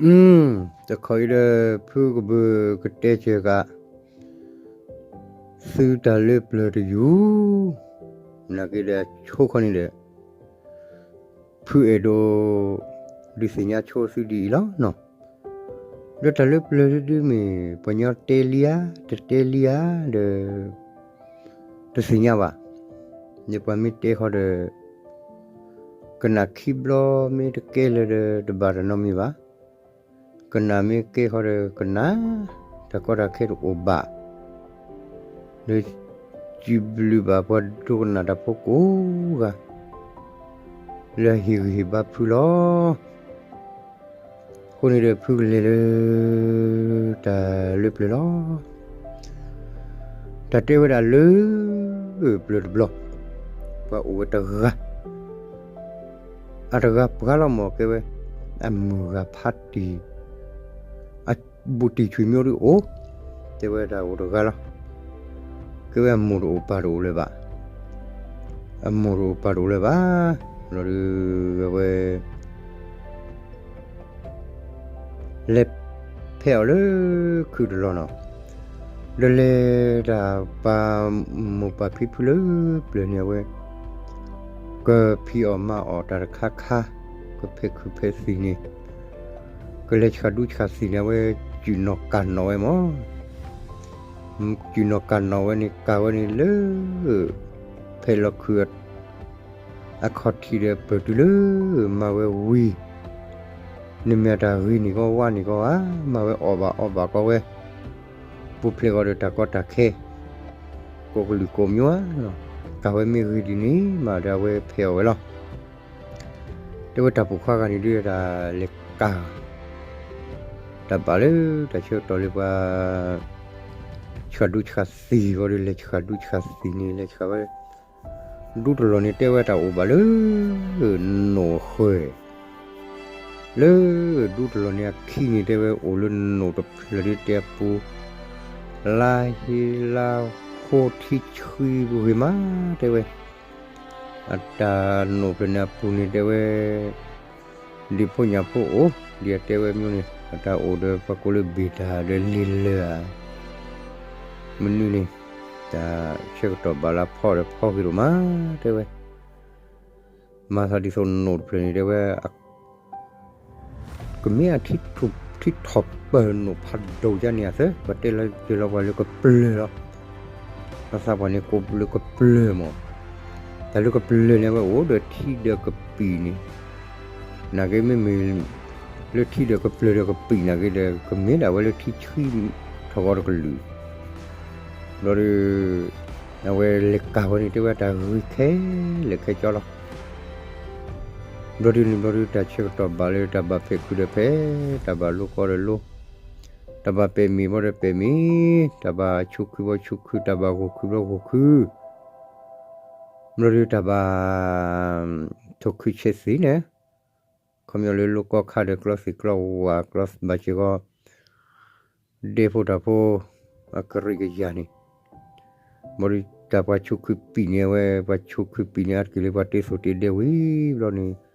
အ တခီအံၤဒီး ဖုကဘၢၣ်ကတဲစၢၤကး သုတၢ်လၢပျၢၤတယူၢ်, နာ်က့ဒီးဆိခီန့ၣ်ဒီး ဖုအဲၣ်ဒိး ဒုးသ့ၣ်ညါဆိသုဒ်အံၤလီၤနီၤ. ဒီးတၢ်လၢပျၢၤဒုဒုမ့ၢ် ပှၤညီတဲလံဧါ တတဲလံဧါဒီး တသ့ၣ်ညါဘၣ်. န့ၣ်ပှၤမ့ၢ်တဲဃီဒီး ကနၣ်ခံဘျီမ့ၢ်တကဲလၢၤဒီး တဘၣ်တၢ်နီတမံၤဘၣ်. ကနၣ်မ့ၢ်ကဲဃီဒီးကနၣ်, တၢ်ကီတၢ်ခဲတအိၣ်ဘၣ်. ဒီးစံးဘျုးဘၣ်ပှၤဒိကနၣ်တၢ်ဖိကိးဂၤ လၢဟ့ၣ်ဂံၢ်ဟ့ၣ်ဘါဖုလီၤ. အဃိန့ၣ်ဒီးဖုကလဲၤလၢ တၢ်လၢပျၢၤလီၤ. တၢ်တဲဝဲဒၣ်လၢ ပျၢၤတဘျီ ပှၤအိၣ်ဝဲတဂၤ အတဂၤပှၤလီၤမၢ်ကဲဝဲ အမုၢ်ဂၤဖးတံၢ် အဘူးတံၢ်ဆွံမၠိဒုအိၣ်, တဲဝဲဒၣ်အိၣ်တဂၤလီၤ. ကဲဝဲအမိၢ်တအိၣ်ပၢ်တအိၣ်လၢၤဘၣ်, အမိၢ်တအိၣ်ပၢ်တအိၣ်လၢၤဘၣ်. ဘျီဒုးအဝဲ လဲၤဖဲအီၤလၢခုၣ်တလီၢ်နီၤ, ဒီးလဲၤတၢ်ပာ်မိၢ်ပာ်ဖံဖုလၢပျၢၤန့ၣ်အဝဲ ကဖံးအီၣ်မၤအီၣ်တၢ်တခါခါ, ကဖဲးခုးဖဲးသံၣ်န့ၣ်, ကလဲၤဆှၣ်ဒူဆှၣ်သံၣ်န့ၣ် အဝဲစူၢ်နီၢ်ကၢ်နီၢ်ဝဲမၢ်, စူၢ်နီၢ်ကၢ်နီၢ်ဝဲန့ၣ် ကၢ်ဝဲန့ၣ်လၢ ဖဲးလီၤခုၣ် အခီၣ်ထံးဒီးပၢၢ်တုၤလၢ မၤဝဲဝံၤ, နမ့ၢ်တၢ်ဂ့ၤန့ၣ်ကီဝါန့ၣ်ကီဧါ, မၤဝဲအီၣ်ဘၣ်အီဘၣ်ကီဝဲ, ပူၤဖျဲးဂီၤဒီးတၢ်ကီတၢ်ခဲ ကိးကလုာ်ကိးမံၤဧါ, ကၢ်ဝဲမ့ၢ်ဂ့ၤဒ်န့ၣ်မးဒီးအဝဲဖဲးအီၣ်ဝဲလီၤ. တဲဝဲတၢ်ပိာ်ခွါဂၤန့ၣ်ဒုးတၢ်လဲၤကၢ် တၢ်ဘၣ်လၢတၢ်ဆၢကတီၢ်လၢပှၤ ဆှၣ်ဒူဆှၣ်သံၣ်ဂီၢ်ဒီး လဲၤဆှၣ်ဒူဆှၣ်သံၣ်န့ၣ် လဲၤဆှၣ်ဝဲ ဒူတလီၢ်န့ၣ်တဲဝဲတၢ်အိၣ်ဘၣ်လၢ နိၣ်အဃၢၤ, လၢဒူတလီၢ်န့ၣ်အခံန့ၣ် တဲဝဲအိၣ်လၢနိၣ်တဖျၢၣ်ဒုးတဲအပူၤ, လါဟ့လါဃိထံဆှံပူၤဂ့ၤမး တဲဝဲ အတၢ်နိၣ်ဖျၢၣ်န့ၣ်အပူၤန့ၣ်တဲဝဲ ဒံဖိညၣ်ဖိအိၣ် ဒ်အတဲဝဲမ့ၢ်န့ၣ် အတၢ်အိၣ်ဒီးပှၤကိးလၢဘ့ၣ်တၢ်ဒီးလံာ်လၢာ်ဧါ, မနုၤန့ၣ် တၢ်ဆၢကတီၢ်ဘၣ်လၢဖီဒီးဖီဂ့ၤဒိၣ်မး တဲဝဲ, မၤသးဒ်သိးနိၣ်တဖျၢၣ်န့ၣ်တဲဝဲ ကမ့ၢ်အထံထီၣ်ပၢၢ်နိၣ်ဖးဒိၣ်ယါန့ၣ်အသၢ ပှၤတဲလီၤစၢၤလီၤပှၤလၢကပျၢၤလီၤ. ပှၤသးပှၢ်န့ၣ်ကိးလၢကပျၢၤမး, တၢ်လၢကပျၢၤန့ၣ် အဝဲအိၣ်ဒီးထံဒီးကပံာ်န့ၣ်, နာ်က့မ့မ့ၢ် လၢထံဒီးကပျၢၤဒီးကပံာ်နာ်က့ဒီး ကမ့ၢ်ဒၣ်ဝဲလၢထံဆှံထီၣ်ဂီၤတကလုာ်, ဘျီဒီး အဝဲလဲၤကၢ်ဝဲန့ၣ် တဲဝဲတၢ်ဂ့ၤခဲလၢာ်ခဲဆ့လီၤ. ဘျီဒုန့ၣ်ဘျီဒု တၢ်ဆၢကတီၢ်ဘၣ်လၢတၢ်ဘၣ်ဖဲးခုးဒီးဖဲး, တၢ်ဘၣ်လိကီဒီးလိ, တၢ်ဘၣ်ပဲာ်မံၤဘီဒီးပဲာ်မံၤ, တၢ်ဘၣ်ဆိးခုဘီဆိးခု, တၢ်ဘၣ်ဂိၢ်ခုဘီဂိၢ်ခု, ဘျီဒုတၢ်ဘၣ် ထိၣ်ခုဆဲးသံၣ်န့ၣ်, ခီပညီလၢလိကီခါဒီးကျီသ့ၣ်ကျီဝၣ်ကျီဘၣ်စ့ၢ်ကီး ဒဲဖိတၢ်ဖိ အကရံၣ်ကယၤန့ၣ်, ဘျီဒုတၢ်ပှၤဆိးခုပံာ်န့ၢ်ဝဲ ပှၤဆိးခုပံာ်န့ၢ်အါတက့ၢ်လၢပှၤတ့သိၣ်တ့ဒဲဝံၤဘျီန့ၣ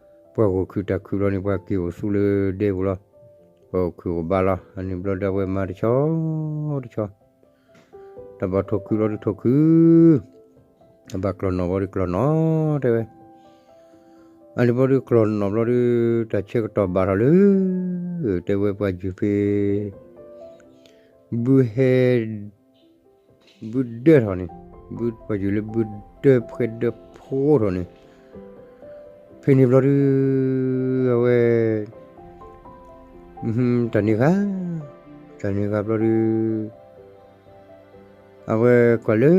်, ပှၤဂိၢ်ခုၣ်တၢ်ခုၣ်ဘျီန့ၣ် ပှၤက့ၤအိၣ်သူလၢဒဲပူၤလီၤ. ပှၤဂိၢ်ခုၣ်အိၣ်ဘါလီၤ. အန့ၣ်ဘျီဒုအဝဲမၤတဆီတဆီ တၢ်ဘၣ်ထိၣ်ခုဘျီဒုထိၣ်ခု, တၢ်ဘၣ်ကျီၢ်နီၣ်ဘျီဒုကျီၢ်နီၣ် တဲဝဲ. အန့ၣ်ဘျီဒုကျီၢ်နီၣ်ဘျီဒု တၢ်ဆၢကတီၢ်ဘၣ်ထီၣ်လၢ တဲဝဲပှၤယုၢ်ဖဲ ဘုဟဲ ဘုဒၢထီၣ်န့ၣ်, ပှၤယုၢ်လၢဘုဒၢဖှဲဒၢဖိထီၣ်န့ၣ်, ဖဲန့ၣ်ဘျီဒု အဝဲ တၢ်န့ၢ်ဃာ်, တၢ်န့ၢ်ဃာ်ဘျီဒု အဝဲကွၢ်လၢ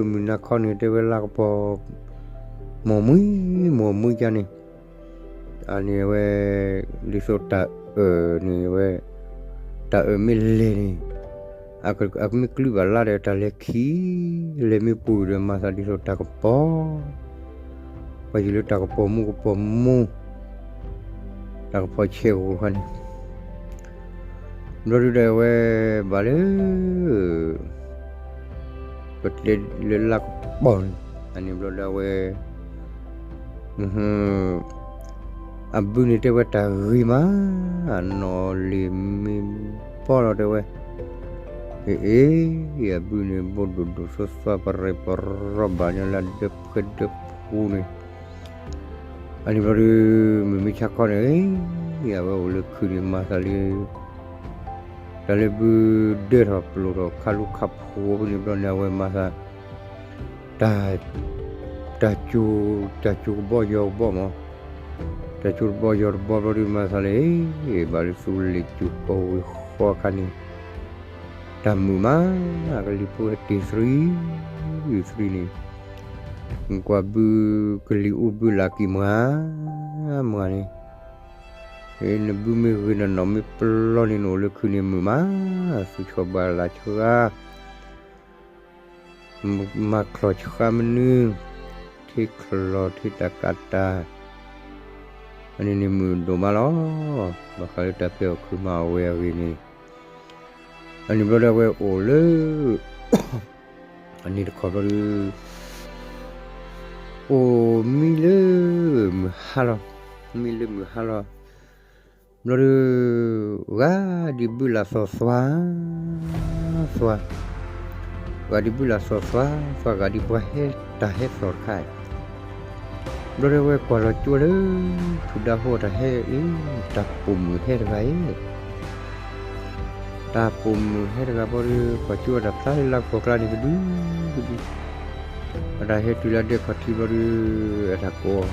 မုၢ်နၤခီန့ၣ် တဲဝဲလါကပီၤ မိၢ်မှံ မိၢ်မှံယါန့ၣ်, အန့ၣ်အဝဲ ဒ်သိးတၢ်အၢၣ်န့ၣ်ဝဲ, တၢ်အၢၣ်မ့ၢ်လဲၢ်န့ၣ်, အကမ့ၢ်ကျုဘၣ်လါဒီးတၢ်လဲၤခံ, လဲၤမ့ၢ်ပူၤဒီးမၤသးဒ်သိးတၢ်ကပီၤ, ပှၤယုၢ်လၢတၢ်ကပီၤမူကပီၤမူ တၢ်ကပီၤဆဲးဂိၢ်ခါန့ၣ်, ဘျီဒုဒီးအဝဲ ဘၣ်လၢ ပတဲလၢလါကပီၤန့ၣ်, အန့ၣ်ဘျီဒုအဝဲ ဟ အဘုန့ၣ်တဲဝဲတၢ်ဂ့ၤမး, နီၢ်လံၤမံဘီလီၤတဲဝဲ, အ့ၣ်အ့ၣ်, အဘုန့ၣ်ဘိၣ်ဒိၣ်ဒိၣ်သွဲသွဲ ပရဲၣ်ပရီဘၣ်ညီလၢဒၢဖှဲဒၢဖူန့ၣ်, အန့ၣ်ဘျီဒီး မုၢ်မ့ၢ်ဆါခီန့ၣ်, အဝဲအိၣ်လၢခုးန့ၣ်မၤသးလၢ တၢ်လၢဘုဒၢထီၣ်ပျိာ်ထီၣ်ခါလူခါဖိဖဲန့ၣ်ဘျီန့ၣ် အဝဲမၤသး တၢ် တၢ်ကၠိ တၢ်ကၠိကဘီယီၤကဘီမး, တၢ်ကၠိတဘီယီၤတဘီဘျီဒီးမၤသးလၢ ဘၣ်လၢသူလ့ၤကၠိကီၢ်ဝ့ၤဃီအခါန့ၣ်, တၢ်မုာ်မး ကလံၤဖိဟဲတ့ၢ်သရံး သရံးန့ၣ်, ကွၢ်ဘုကလံၤအိၣ်ဘုလၢကံၢ်မွၤ မွၤန့ၣ်, နဘုမ့ၢ်ဂ့ၤ နနီၢ်မ့ၢ်ပျီန့ၣ် နအိၣ်လၢခုးန့ၣ်မုာ်မး, သူၣ်ဆှီၣ်ဘၣ်လၢ်ဆှါ မၤချီၣ်ဆှါမနုၤ, ထံချီၣ်ထံတၢ်ကးတၢ်, အန့ၣ်န့ၣ်မုာ်ဒိၣ်မးလီၤ. ဘၣ်ဃးလၢတၢ်ဖဲအီၣ်ခုးမၤအီၣ်ဝဲအဂ့ၢ်န့ၣ်, အန့ၣ်ဘျီဒီးအဝဲအိၣ်လၢ အန့ၣ်တခီဘျီဒီး အိၣ်မံလၢမုၢ်ဟါလီၤ, မံလၢမုၢ်ဟါလီၤ, ဘျီဒီး ဂၤဒံးဘုလၢ်သီၣ်သွါ သွါ, ဂၤဒံးဘုလၢ်သီၣ်သွါ သွါ ဂၤဒံးပှၤဟဲတၢ်ဟဲသီၣ်တခါ, ဘျီဒီးအဝဲကွၢ်လီၤကၠိလၢ ဖုဒါဟိတၢ်ဟဲအံၤ, တၢ်ပိာ်မုၣ်ဟဲတဂၤအံၤ တၢ်ပိာ်မုၣ်ဟဲတဂၤဘျီဒီး ကွၢ်ကၠိတၢ်ဖျါလၢလၢကီၢ်ကျါန့ၣ်ကဒုကဒု, အတၢ်ဟဲတုၤလၢဒဲခီၣ်ထံးဘျီဒီး အတၢ်ကိး,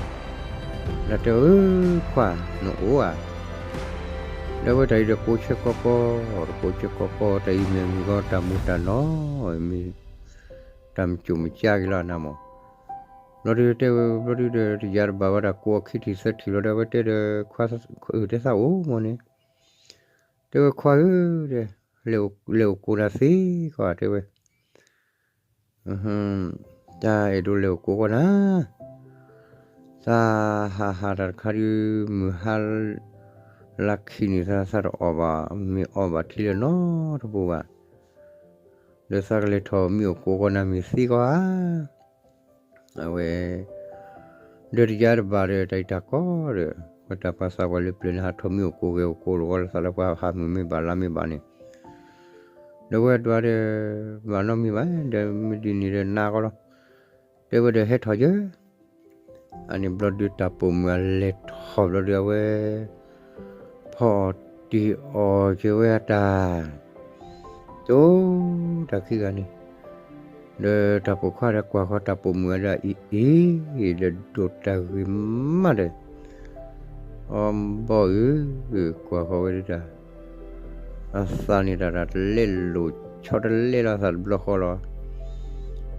တၢ်တဲအီၤ အၢ ခွါ နအိၣ်ဧါ, ဒီးအဝဲတၢ်အံၤဒီးကိးဆၢကီကီ, ဒီးကိးဆၢကီကီ တၢ်အံၤမ့ၢ်မုၢ်ဂီၤတၢ်မူတၢ်နီၢ်, မ့ၢ်တၢ်မုၢ်ကၠိၣ်မုၢ်ကၠါက့ၤလီၤနၤမး, ဘျီဒီးတဲဝဲ ဘျီဒီးဒီးတယၤတဘၣ်ဝဲဒၣ်ကိးအခံထံၣ်သၢထံၣ်လီၤဒီး အဝဲတဲဒီးခွါ တဲသးအိၣ်မ့ၢ်န့ၣ်, တဲဝဲခွါဧၢ, လဲၤအိၣ်ကိးနၤသ့ကီး တဲဝဲ, တၢ်အဲၣ်ဒိးလဲၤအိၣ်ကိးကီးနၤ, သးဟးဟးတၢ်တခါဒီး မုၢ်ဟါလါခံန့ၣ် သးသးတအီၣ်ဘၣ် မ့ၢ်အီဘၣ်ထံလၢနီတပူၤဘၣ်, ဒီးသးကလဲၤထီၣ်မံအိၣ်ကိးကီးနၤမ့ၢ်သ့ကီးဧါ အဝဲ ဒီးတယၤတဘၣ်ဒီး တၢ်အံၤတၢ်ကီဒီး ဝဲတၢ်ပှၤသးပှၢ်လၢပျၢၤန့ၣ် ဟးထီၣ်မံအိၣ်ကိးဂဲၤအိၣ်ကိးလီၤဝဲလၢသးလၢပှၤဟးမုၢ်မ့ၢ်ဘၣ်လါမ့ၢ်ဘၣ်န့ၣ်, ဒီးဝဲဒွးဒီး ဘၣ်နီတမံၤဘၣ် ဒီးမ့ၢ်ဒ်န့ၣ်ဒီးနါကီလီၤ, တဲဝဲဒီးဟဲထီၣ်ယဲ အန့ၣ်ဘျီဒုးတၢ်ပိာ်မုၣ်အလဲၤထီၣ်ဘျီဒုးအဝဲ ဖီအီၣ်တ့ၢ်အီၣ်က့ၤဝဲအတၢ် ကၠိ တၢ်ခံဂၤန့ၣ်, ဒီးတၢ်ပိာ်ခွါဒီးကွၢ်ဃီတၢ်ပိာ်မုၣ်အဒၣ်အံၤအံၤ ဒီးဒိးတၢ်ဂ့ၤမးဒီး အီဘီဧၢ, ကွၢ်ဃီဝဲဒၣ်တၢ် အသးန့ၣ်တၢ်တၢ်တလဲလိာ်ဆီတလဲလီၤအသးတဘျီဃီလီၤ,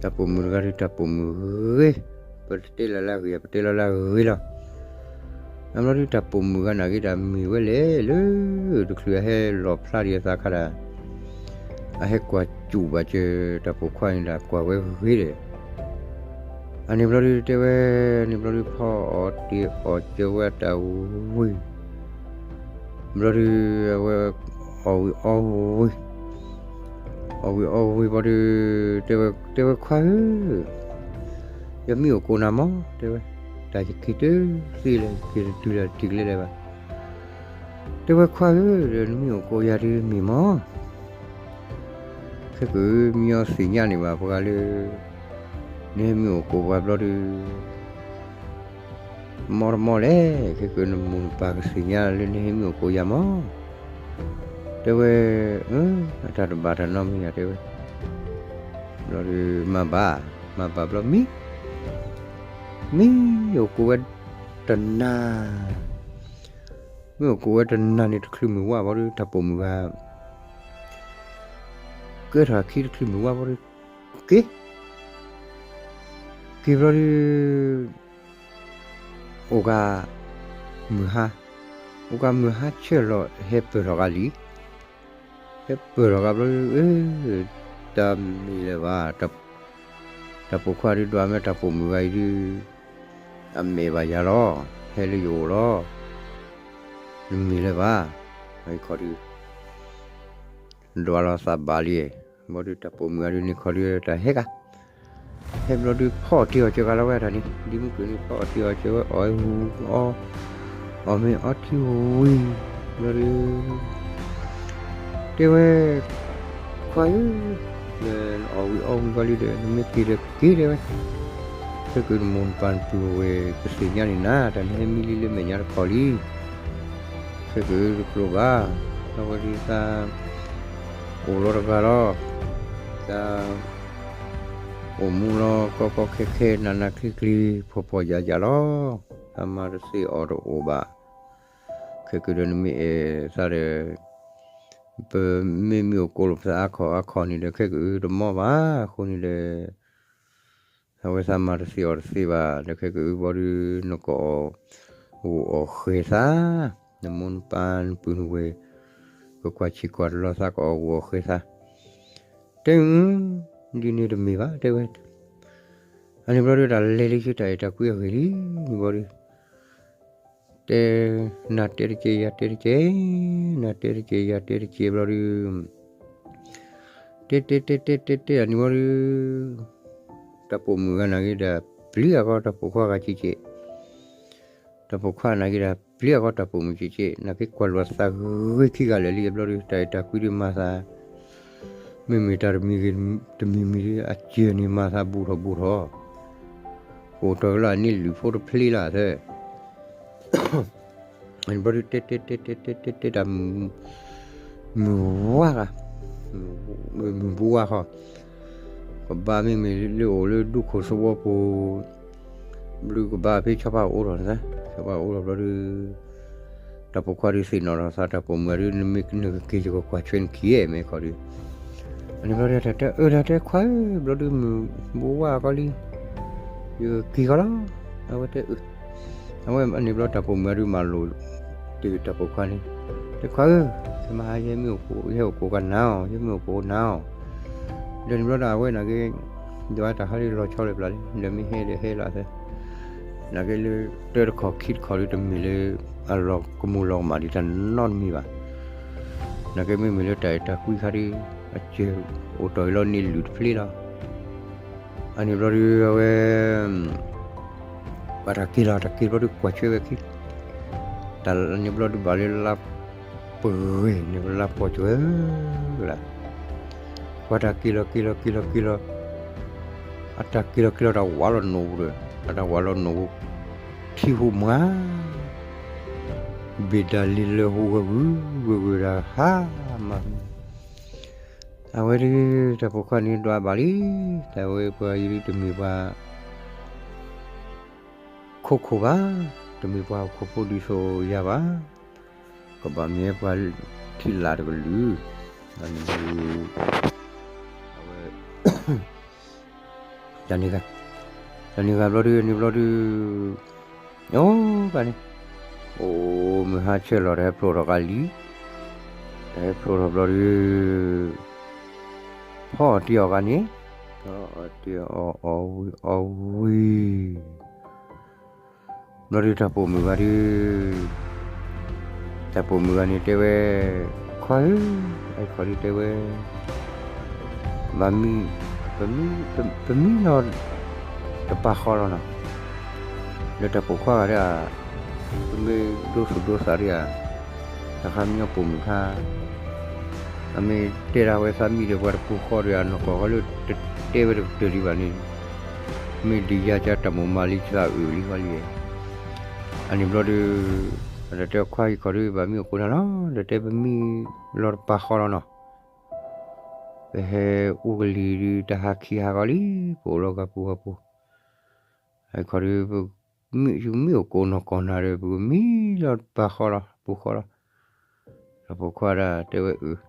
တၢ်ပိာ်မုၣ်တဂၤဒုးတၢ်ပိာ်မုၣ်ဂ့ၤ, ပတဲလီၤလၢအဂ့ၤ ပတဲလီၤလၢအဂ့ၤလီၤ အဘျီဒုးတၢ်ပိာ်မုၣ်ဂၤနာ်က့တၢ်မ့ၢ်ဝဲလဲၣ်လၢ တချုးအဟဲလီၤဖျါဒံးအသးခါဒၣ်, အဟဲကွၢ်စူၣ်ဘၣ်စၢၤတၢ်ပိာ်ခွါန့ၣ်ဒၣ်ကွၢ်ဝဲဂ့ၤဒီး, အန့ၣ်ဘျီဒုးတဲဝဲ, န့ၣ်ဘျီဒုးဖီအီၣ်တ့ၢ်အီၣ်က့ၤဝဲတၢ်ဝံၤ ဘျီဒုးအဝဲ အီၣ်ဝံၤအီဝံၤ, အီၣ်ဝံၤအီဝံၤဘျီဒုး တဲဝဲခွါဧၢ, ယမံအိၣ်ကိးနၤမး တဲဝဲ, တၢ်ယက့ၤတသ့လဲၣ် ယက့ၤတတုၤလၢတထံၣ်ကလဲလဲၣ်ဘၣ်, တဲဝဲခွါဧၢ, ဒီးနမံအိၣ်ကိးယၤဒုးမ့ၢ်မး ခဲကမံအီသ့ၣ်ညါန့ၣ်ဘၣ် ပှၤလၢ နဟဲမံအိၣ်ကိးပှၤဘျီဒုး မီတမီလဲၣ်, ခဲကနမိၢ်နပၢ်ကသ့ၣ်ညါလၢနဟဲမံအိၣ်ကိးယၤမး, တဲဝဲ, အတၢ်တဘၣ်တၢ်နီတမံၤယၤ တဲဝဲ, ဘျီဒုး မၤဘၣ်, မၤဘၣ်ဘျီမံ, မံအိၣ်ကိးဝဲတနၤ, မံအိၣ်ကိးဝဲတနၤန့ၣ် တချုးမုၢ်ဝါဘျီဒုး တၢ်ပိာ်မုၣ်ဂၤ ကဲထီၣ်အခံတချုးမုၢ်ဝါဘျီဒုး က့ၤ, က့ၤဘျီဒုး အိၣ်က မုၢ်ဟါ, အိၣ်က မုၢ်ဟါဆၢလီၤ ဟဲပၢၢ်ထီၣ်ကလံၤ, ဟဲပၢၢ်ထီၣ်ကဘျီဒုး အၢ တၢ်မ့ၢ်လၢၤဘၣ်, တၢ်ပိာ်ခွါဒုးဒွးမ့ၢ်တၢ်ပိာ်မုၣ်ဂၤအံၤဒုး အမဲာ်ဘၣ်ယၤလီၤ, ဟဲလၢယအိၣ်လီၤ, နမ့ၢ်လၢၤဘၣ်, ခီဒုး ဒွးလီၤသးဘၣ်လံ, ဘျီဒုးတၢ်ပိာ်မုၣ်ဂၤဒုးန့ၣ်ခီဒုးတၢ်ဟဲကၤ, ဟဲဘျီဒုးဖီအီၣ်တ့ၢ်အီၣ်စၢၤကၤလီၤဝဲတၢ်န့ၣ် ဒ်မုၢ်ကၢၢ်န့ၣ် ဖီအီၣ်တ့ၢ်အီၣ်စၢၤဝဲအီၣ်ဝံၤအီ, ဖီ အီၣ်မ့ၤအီထံဝံၤဘျီဒီး တဲဝဲ, ခွါဧၢ, ဒီးအီၣ်ဝံၤအီဝံၤဘျီလံဒီး နမ့ၢ်က့ၤဒီးက့ၤတဲဝဲ, ခဲကနမိၢ်နပၢ်နပုၢ်ဝဲၢ်ကသ့ၣ်ညါန့ၣ်နၤ တၢ်နဟဲမံလံလၢမဲာ်ညါတခီလံ, ခဲကအုတကျိၤဘၣ်, အဝဲဒုးသး အိၣ်လီၤတဂၤလီၤ, သး အိၣ်မူလီၤကီကီခဲခဲ နးနးကျံကျံ ဖှီၣ်ဖှီၣ်ယာ်ယာ်လီၤ, သးမၤတသ့အီၤတအိၣ်ဘၣ်, ခဲကဒီးနမ့ၢ်အဲၣ်သးဒီး ပမ့ၢ်မံအိၣ်ကိးလိာ်ပသးအါခီၣ်အါခီၣ်န့ၣ်ဒီး ခဲကအုတမီဘၣ်, အဃိန့ၣ်ဒီး အဝဲသးမၤတသ့အီၤတသ့ဘၣ်, ဒီးခဲကအုဘျီဒုး နကအီၣ်ဂိၢ်အီၣ်ဃဲၤသး, နမိၢ်နပၢ်နပုၢ်နဝဲၢ် ကကွၢ်ဆံးကွၢ်တလီသး ကအီၣ်ဂိၢ်အီၣ်ဃဲၤသး, တဲ, ဒ်န့ၣ်တမ့ၢ်ဘၣ် တဲဝဲ, အန့ၣ်ဘျီဒုး တၢ်လဲၤလၢယတၢ်အဲၣ်တၢ်ကွံအဂ့ၢ်လံ, န့ၣ်ဘျီဒုး တဲ, နၤတဲတကဲ ယၤတဲတကဲ, နၤတဲတကဲ ယၤတဲတကဲဘျီဒုး, တဲတဲတဲတဲတဲတဲ အန့ၣ်ဘျီဒုး, တၢ်ပိာ်မုၣ်ဂၤနာ်က့ဒီး ပျံၤအဂီၢ်တၢ်ပိာ်ခွါဂၤက့က့, တၢ်ပိာ်ခွါနာ်က့ဒီး ပျံၤအဂီၢ်တၢ်ပိာ်မုၣ်က့က့, နာ်က့ကွၢ်လိာ်သးဂ့ၤခံဂၤလၢာ်လံဘျီဒုး တၢ်အဲၣ်တၢ်ကွံဒုးမၤသး, မ့မ့ၢ်တၢ်တမံၤဂ့ၤ တမံၤမံၤဒုး အစၢၤန့ၣ်မၤသးဘူးထီၣ်ဘူးထီၣ်, ကအိၣ်တီၢ်က့ၤလၢအန့ၢ်လုၢ်ဖိတဖျ့လီၤသၢ အန့ၣ်ဘျီဒုး တဲတဲတဲတဲတဲတဲတဲတၢ် မုၢ်ဝါဂၤ, မုၢ်ဘိဝါဃီ, ကဘၣ်မ့မ့ၢ်လၢအိၣ်လၢဒူခိၣ်သဝီပူၤ, ဘျုးကဘၣ်ဖဲဆီဖါအိၣ်ထီၣ်န့ၣ်သၢ, ဆီဖါအိၣ်ထီၣ်ဘျီဒုး, တၢ်ပိာ်ခွါဒုးသ့ၣ်နီၣ်ထီၣ်သး တၢ်ပိာ်မုၣ်ဂၤဒုး နမ့ၢ်နကက့ၤ ယကကွၢ်ဆွဲနခံအဲၣ်မ့ၢ်ခီဒုး, အန့ၣ်ဘျီဒုး တၢ်တဲအၢ တၢ်တဲခွါဧၢ ဘျီဒုး မုၢ်ဘိဝါဃီလံ, ယကက့ၤဃီလီၤ, အဝဲတဲအၢ, အဝဲအန့ၣ်ဘျီ တၢ်ပိာ်မုၣ်ဂၤဒုးမၤလိာ် တၢ်ပိာ်ခွါန့ၣ်, တဲခွါဧၢ, မဟါယဟဲမ့ၢ်အိၣ်ကိး ယဟဲအိၣ်ကိးကနၤအီၤ ယဟဲမ့ၢ်အိၣ်ကိးနၤအီၤ, ဒီးန့ၣ်ဘျီဒီးအဝဲနာ်က့, ဒီးတၢ်ဟးဒုးလီၤဆီလၢပျၢၤလံ ဒီးမ့ၢ်ဟဲဒီးဟဲလီၤသၢ, နာ်က့လၢ တၢတခီၣ်ခံတခီၣ်ဒုးတမ့ၢ်လၢ အလီၤကမူၤလီၤကမၣ်ဒံးတၢ်နီတမံၤဘၣ်, နာ်က့မ့မ့ၢ်လၢတၢ်အဲၣ်တၢ်ကွံခါဒုး, အစၢၤအိၣ်တီၢ်အံၤလီၤန့ၢ်လုၢ်တဖျ့လီၤ, အန့ၣ်ဘျီဒုးအဝဲ ပှၤတၢ်က့ၤလီၤ တၢ်က့ၤဘျီဒုးကွၢ်ဆွဲဝဲခံ, တၢ်န့ၣ်ဘျီဒုးဘၣ်လၢလါပှဲၤန့ၣ် လါပှဲၤကွၢ်လၢ, ပှၤတၢ်က့ၤလီၤက့ၤလီၤက့ၤလီၤက့ၤလီၤ, အတၢ်က့ၤလီၤက့ၤလီၤတၢ်ဝးလီၤနိၣ်ပူၤဒီး အတၢ်ဝးလီၤနိၣ်ပူၤ, ထံဟူးမး ဘ့ၣ်ဒၣ်လံလၢဟူးဂၢၢ်ဂုၢ်ဂၢၢ်ဂၢၢ်ဒၣ်ဟါမး, အဝဲဒုး တၢ်ပိာ်ခွါန့ၣ်ဒွးဘၣ်လံ, တၢ်ဝဲပှၤယံၤဒုးတမ့ၢ်ပှၤ ခိခိၣ်ဘၣ်, တမ့ၢ်ပှၤဟီၣ်ခိၣ်ဖိဒုးစိၤယၤဘၣ်, ကဘၣ်မ့ၢ်ပှၤထံလာ်တကလုာ်, အဝဲ တၢ်န့ၣ်ဂၤ, တၢ်န့ၣ်ဂၤဘျီဒုး န့ၣ်ဘျီဒုး, အိၣ်ဘၣ်န့ၣ်, အိၣ်မုၢ်ဟါဆၢလီၤ တဟဲဖျိးထီၣ်ကလံ, တဟဲဖျိးထီၣ်ဘျီဒုး, ဖီအီၣ်တ့ၢ်အီၣ်ဂၤန့ၣ်, ဖီအီၣ်တ့ၢ်အီၣ်အီၣ်ဝံၤအီၣ်ဝံၤ ဘျီဒုးတၢ်ပိာ်မုၣ်ဂၤဒုး, တၢ်ပိာ်မုၣ်ဂၤန့ၣ်တဲဝဲ, ခွါဧၢ, အဲခီဒုးတဲဝဲ, ဘၣ်မံ, ပမံ, ပမံလီၤ တပာ်ဃီလီၤနီၤ, ဒီးတၢ်ပိာ်ခွါဂၤဒၣ်, ပမ့ၢ်ဒိသူၣ်ဒိသးဒ်ဧါ, တၢ်ခါမံအီၣ်ပိာ်မုၣ်ခါ အမ့ၢ်တဲဒၣ်ဝဲသးမံဒီးပှၤတပူၤဃီဒီး အနီၢ်ကီၢ်ဃီလၢတတဲဝဲတကတၢၢ်ဒံးဘၣ်န့ၣ်, မ့ၢ်ဒ်ယါကတၢ်မိၣ်မၤလံသးအုးလံဃီလံ, အန့ၣ်ဘျီဒုး, ဒီးတဲခွါအံၤခီဒုး ဘၣ်မံအိၣ်ကိးနၤလီၤ, ဒီးတဲပမံလီၤတပာ်ဃီလီၤနီၤ, ပဟဲအိၣ်ကလံၤဒုး တဟးခံဟးဃီလံ, ပအိၣ်လီၤဂၤပူၤဂၤပူၤ, အခီဒုး ပမံ, ယမံအိၣ်ကိးနီၢ်ကီၢ်နၤဒီး ပကမံလီၤတပာ်ဃီလီၤ ပူၤဃီလီၤ, ဒီးပိာ်ခွါဒၣ်တဲဝဲအုး,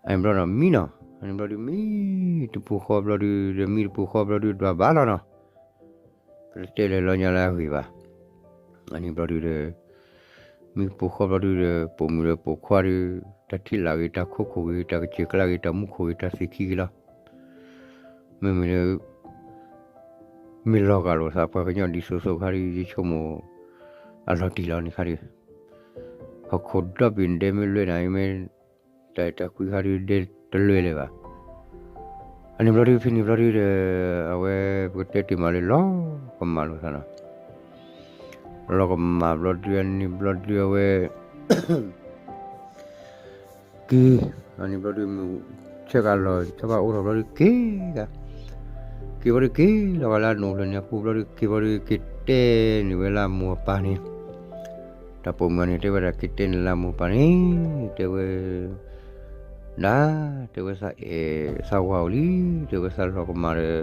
အန့ၣ်ဘျီဒီးမံနီၤ, အန့ၣ်ဘျီဒုးမံတပူၤဃီဘျီဒုး ဒီးမံတပူၤဃီဘျီဒုး ဒွးဘၣ်လီၤနီၤ, ပတတဲလၢၤလီၤညါလၢအဂ့ၢ်ဘၣ်, အန့ၣ်ဘျီဒုးဒီး မံတပူၤဃီဘျီဒုးဒီး ပိာ်မုၣ်ဒီးပိာ်ခွါဒုး တၢ်ထံၣ်လာ်ဂ့ၤ တၢ်ခိခိၣ်ဂ့ၤ တၢ်ကစၢၢ်ကျါဂ့ၤ တၢ်မူခိၣ်ဂ့ၤ တၢ်သ့ၣ်ခံဂ့ၤလီၤ, မ့မ့ၢ်လၢ မ့ၢ်လီၤဂာ်လိာ်သးပှၤကညီဒ်သိးသိးခါဒုး ယဆိကမိၣ် အလီၤတံၢ်လီၤန့ၣ်ခါဒုး, ဟီၣ်ခိၣ်ဒီဘ့ၣ်ဒဲမ့ၢ်လွဲနၤအံၤမ့ၢ် တၢ်အဲၣ်တၢ်ကွံခါဒုးဒဲတလွဲလၢၤဘၣ်, အန့ၣ်ဘျီဒုး ဖဲန့ၣ်ဘျီဒုးဒီး အဝဲပကတဲတ့ၢ်မးလၢလီၤကမၣ်လိာ်သးနီၤ, လီၤကမၣ်ဘျီဒု အန့ၣ်ဘျီဒုအဝဲ က့ၤ, အန့ၣ်ဘျီဒု မုၢ်ဆၢကလီၤ ဆၢကအိၣ်ထီၣ်ဘျီဒု က့ၤဂၤ, က့ၤဘျီဒု က့ၤလီၤဂာ်လၢအနိၣ်ဖျၢၣ်န့ၣ်အပူၤဘျီဒု က့ၤဘျီဒု က့ၤတဲန့ၢ်ဝဲလၢအမိၢ်အပၢ်န့ၣ်, တၢ်ပိာ်မုၣ်န့ၣ် တဲဝဲဒၣ် က့ၤတဲန့ၢ်လၢအမိၢ်အပၢ်န့ၣ်, တဲဝဲ ဒၣ်, တဲဝဲ သးအဲၣ်သးဝၤအိၣ်လံ, တဲဝဲ သးလီၤကမၣ်ဒီး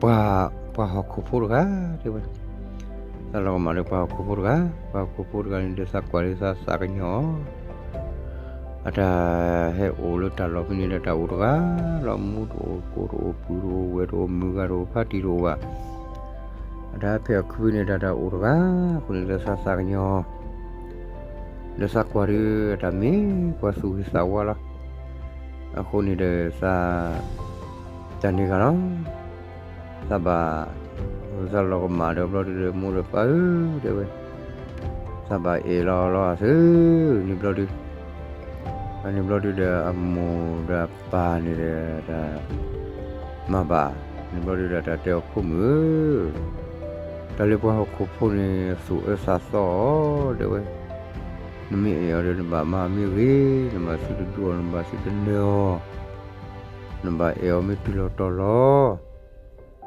ပှၤ, ပှၤဟီၣ်ခိၣ်ဖိတဂၤ, တဲဝဲ, သးလီၤကမၣ်ဒီးပှၤဟီၣ်ခိၣ်ဖိတဂၤ, ပှၤဟီၣ်ခိၣ်ဖိတဂၤန့ၣ်ဒီး သးကွၢ်လၢသးသးကညီၤ အတၢ်ဟဲအိၣ်လၢတၢ်လီၢ်ဖဲန့ၣ်ဒီး တၢ်အိၣ်တဂၤလီၤ, မူတအိၣ် ကိးတအိၣ် ပုၢ်တအိၣ် ဝဲၢ်တအိၣ် မုၢ်ဂၤတအိၣ် ဖါတံၢ်တအိၣ်ဘၣ်, အတၢ်ဟဲဖဲအီၣ်ခုဖဲန့ၣ်ဒီး တၢ်အိၣ်တဂၤ, အဃိန့ၣ်လၢသးသးကညီၤ လၢသးကွၢ်ဒီး အတၢ်မ့ၢ်ပှၤသူၣ်ဂ့ၤသးဝါလီၤ. အဃိန့ၣ်ဒီး သး တၢ်န့ၣ်ဂၤလီၤ. သးဘၣ်, သးလီၤကမၣ်ဒီးဘျီဒုဒီး မိၢ်ဒီးပၢ်ဧၢ, တဲဝဲ, သးဘၣ်အဲၣ်လီၤလီၤအသး, န့ၣ်ဘျီဒု, အန့ၣ်ဘျီဒုဒီး အမိၢ်ဒီးအပၢ်န့ၣ်ဒီး တၢ် မၤဘၣ်, န့ၣ်ဘျီဒုဒီး တၢ်တဲအီၤ ဖိမုၣ်ဧၢ, တၢ်လၢပှၤဟီၣ်ခိၣ်ဖိန့ၣ် သူၣ်အၢသးသီအီၤ တဲဝဲ, နမ့ၢ်အဲၣ်အီၤဒီး နဘၣ်မၤအီၤမ့ၢ်ဂ့ၤ, နဘၣ်သုတဒူအီၤ နဘၣ်သုတနၢၤအီၤ, နဘၣ်အဲၣ်အီၤမ့ၢ်တုၤလီၤတီၤလီၤ.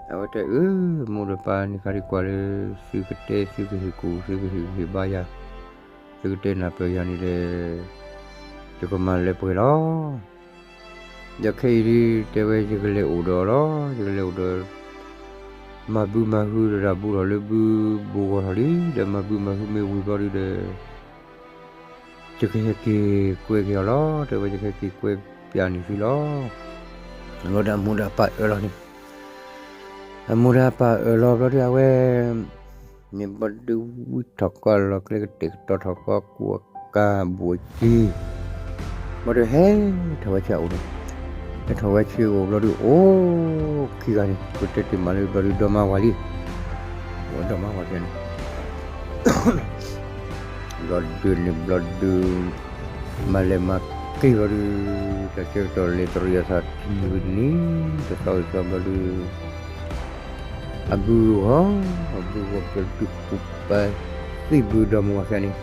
အဝဲတဲအၢ, မိၢ်ဒီးပၢ်န့ၣ် ခါဒံးကွၢ်လၢ သုကတဲသုကဟ့ၣ်ကူၣ် သုကဟ့ၣ်ဂံၢ်ဟ့ၣ်ဘါယၤ, သုကတဲနၢ်ပၢၢ်ယၤန့ၣ်ဒီး ယကမၤလၢပှဲၤလီၤ. ဒီးခဲအံၤဒု တဲဝဲ ယကလဲၤအိၣ်ဒီးအီၤလီၤ, ယကလဲၤအိၣ်ဒီး မၤဘုမၤဟုဒီး တၢ်ဘူးထီၣ်လၢဘုဘူးဂီၤထီၣ်လံ, ဒီးမၤဘုမၤဟုမ့ၢ်ဝံၤဘျီဒုဒီး ယကဟဲက့ၤကွဲက့ၤအီၤလီၤ, တဲဝဲ ယကဟဲက့ၤကွဲပျးန့ၢ်သုလီၤ. အဃိဒီးအမိၢ်ဒီးအပၢ်အၢၣ်လီၤန့ၣ်, အမိၢ်ဒီးအပၢ်အၢၣ်လီၤဘျီဒု အဝဲ န့ၣ်ဘျီဒု ဝံထီၣ်ကီးလီၤကျဲ ကတဲာ်ကတီၤထီၣ်ကီး ကူအကါဘူးအစ့, ဘျီဒုဟဲထီၣ်ဝဲဆ့အိၣ်ဒီး, ဟဲထီၣ်ဝဲဆ့အိၣ်ဘျီဒု အိၣ်ခံဂၤန့ၣ် ပတဲတ့ၢ်မးလၢဘျီဒု ဒီမါဝၤလံ, ဒီမါဝၤန့ၣ် ဘျီဒုန့ၣ်ဘျီဒု မၤလဲၤမၤက့ၤဘျီဒု တၢ်ဆၢကတီၢ်လဲၤတရံးအသးတနံၤဝံၤတနံၤ တသီဝံၤတသီဘျီဒု အဘုဂီၤ, အဘုဂီၤဘျီဒု ကူပာ်သံဘုဒီမါဝၤခံဂၤန့ၣ်,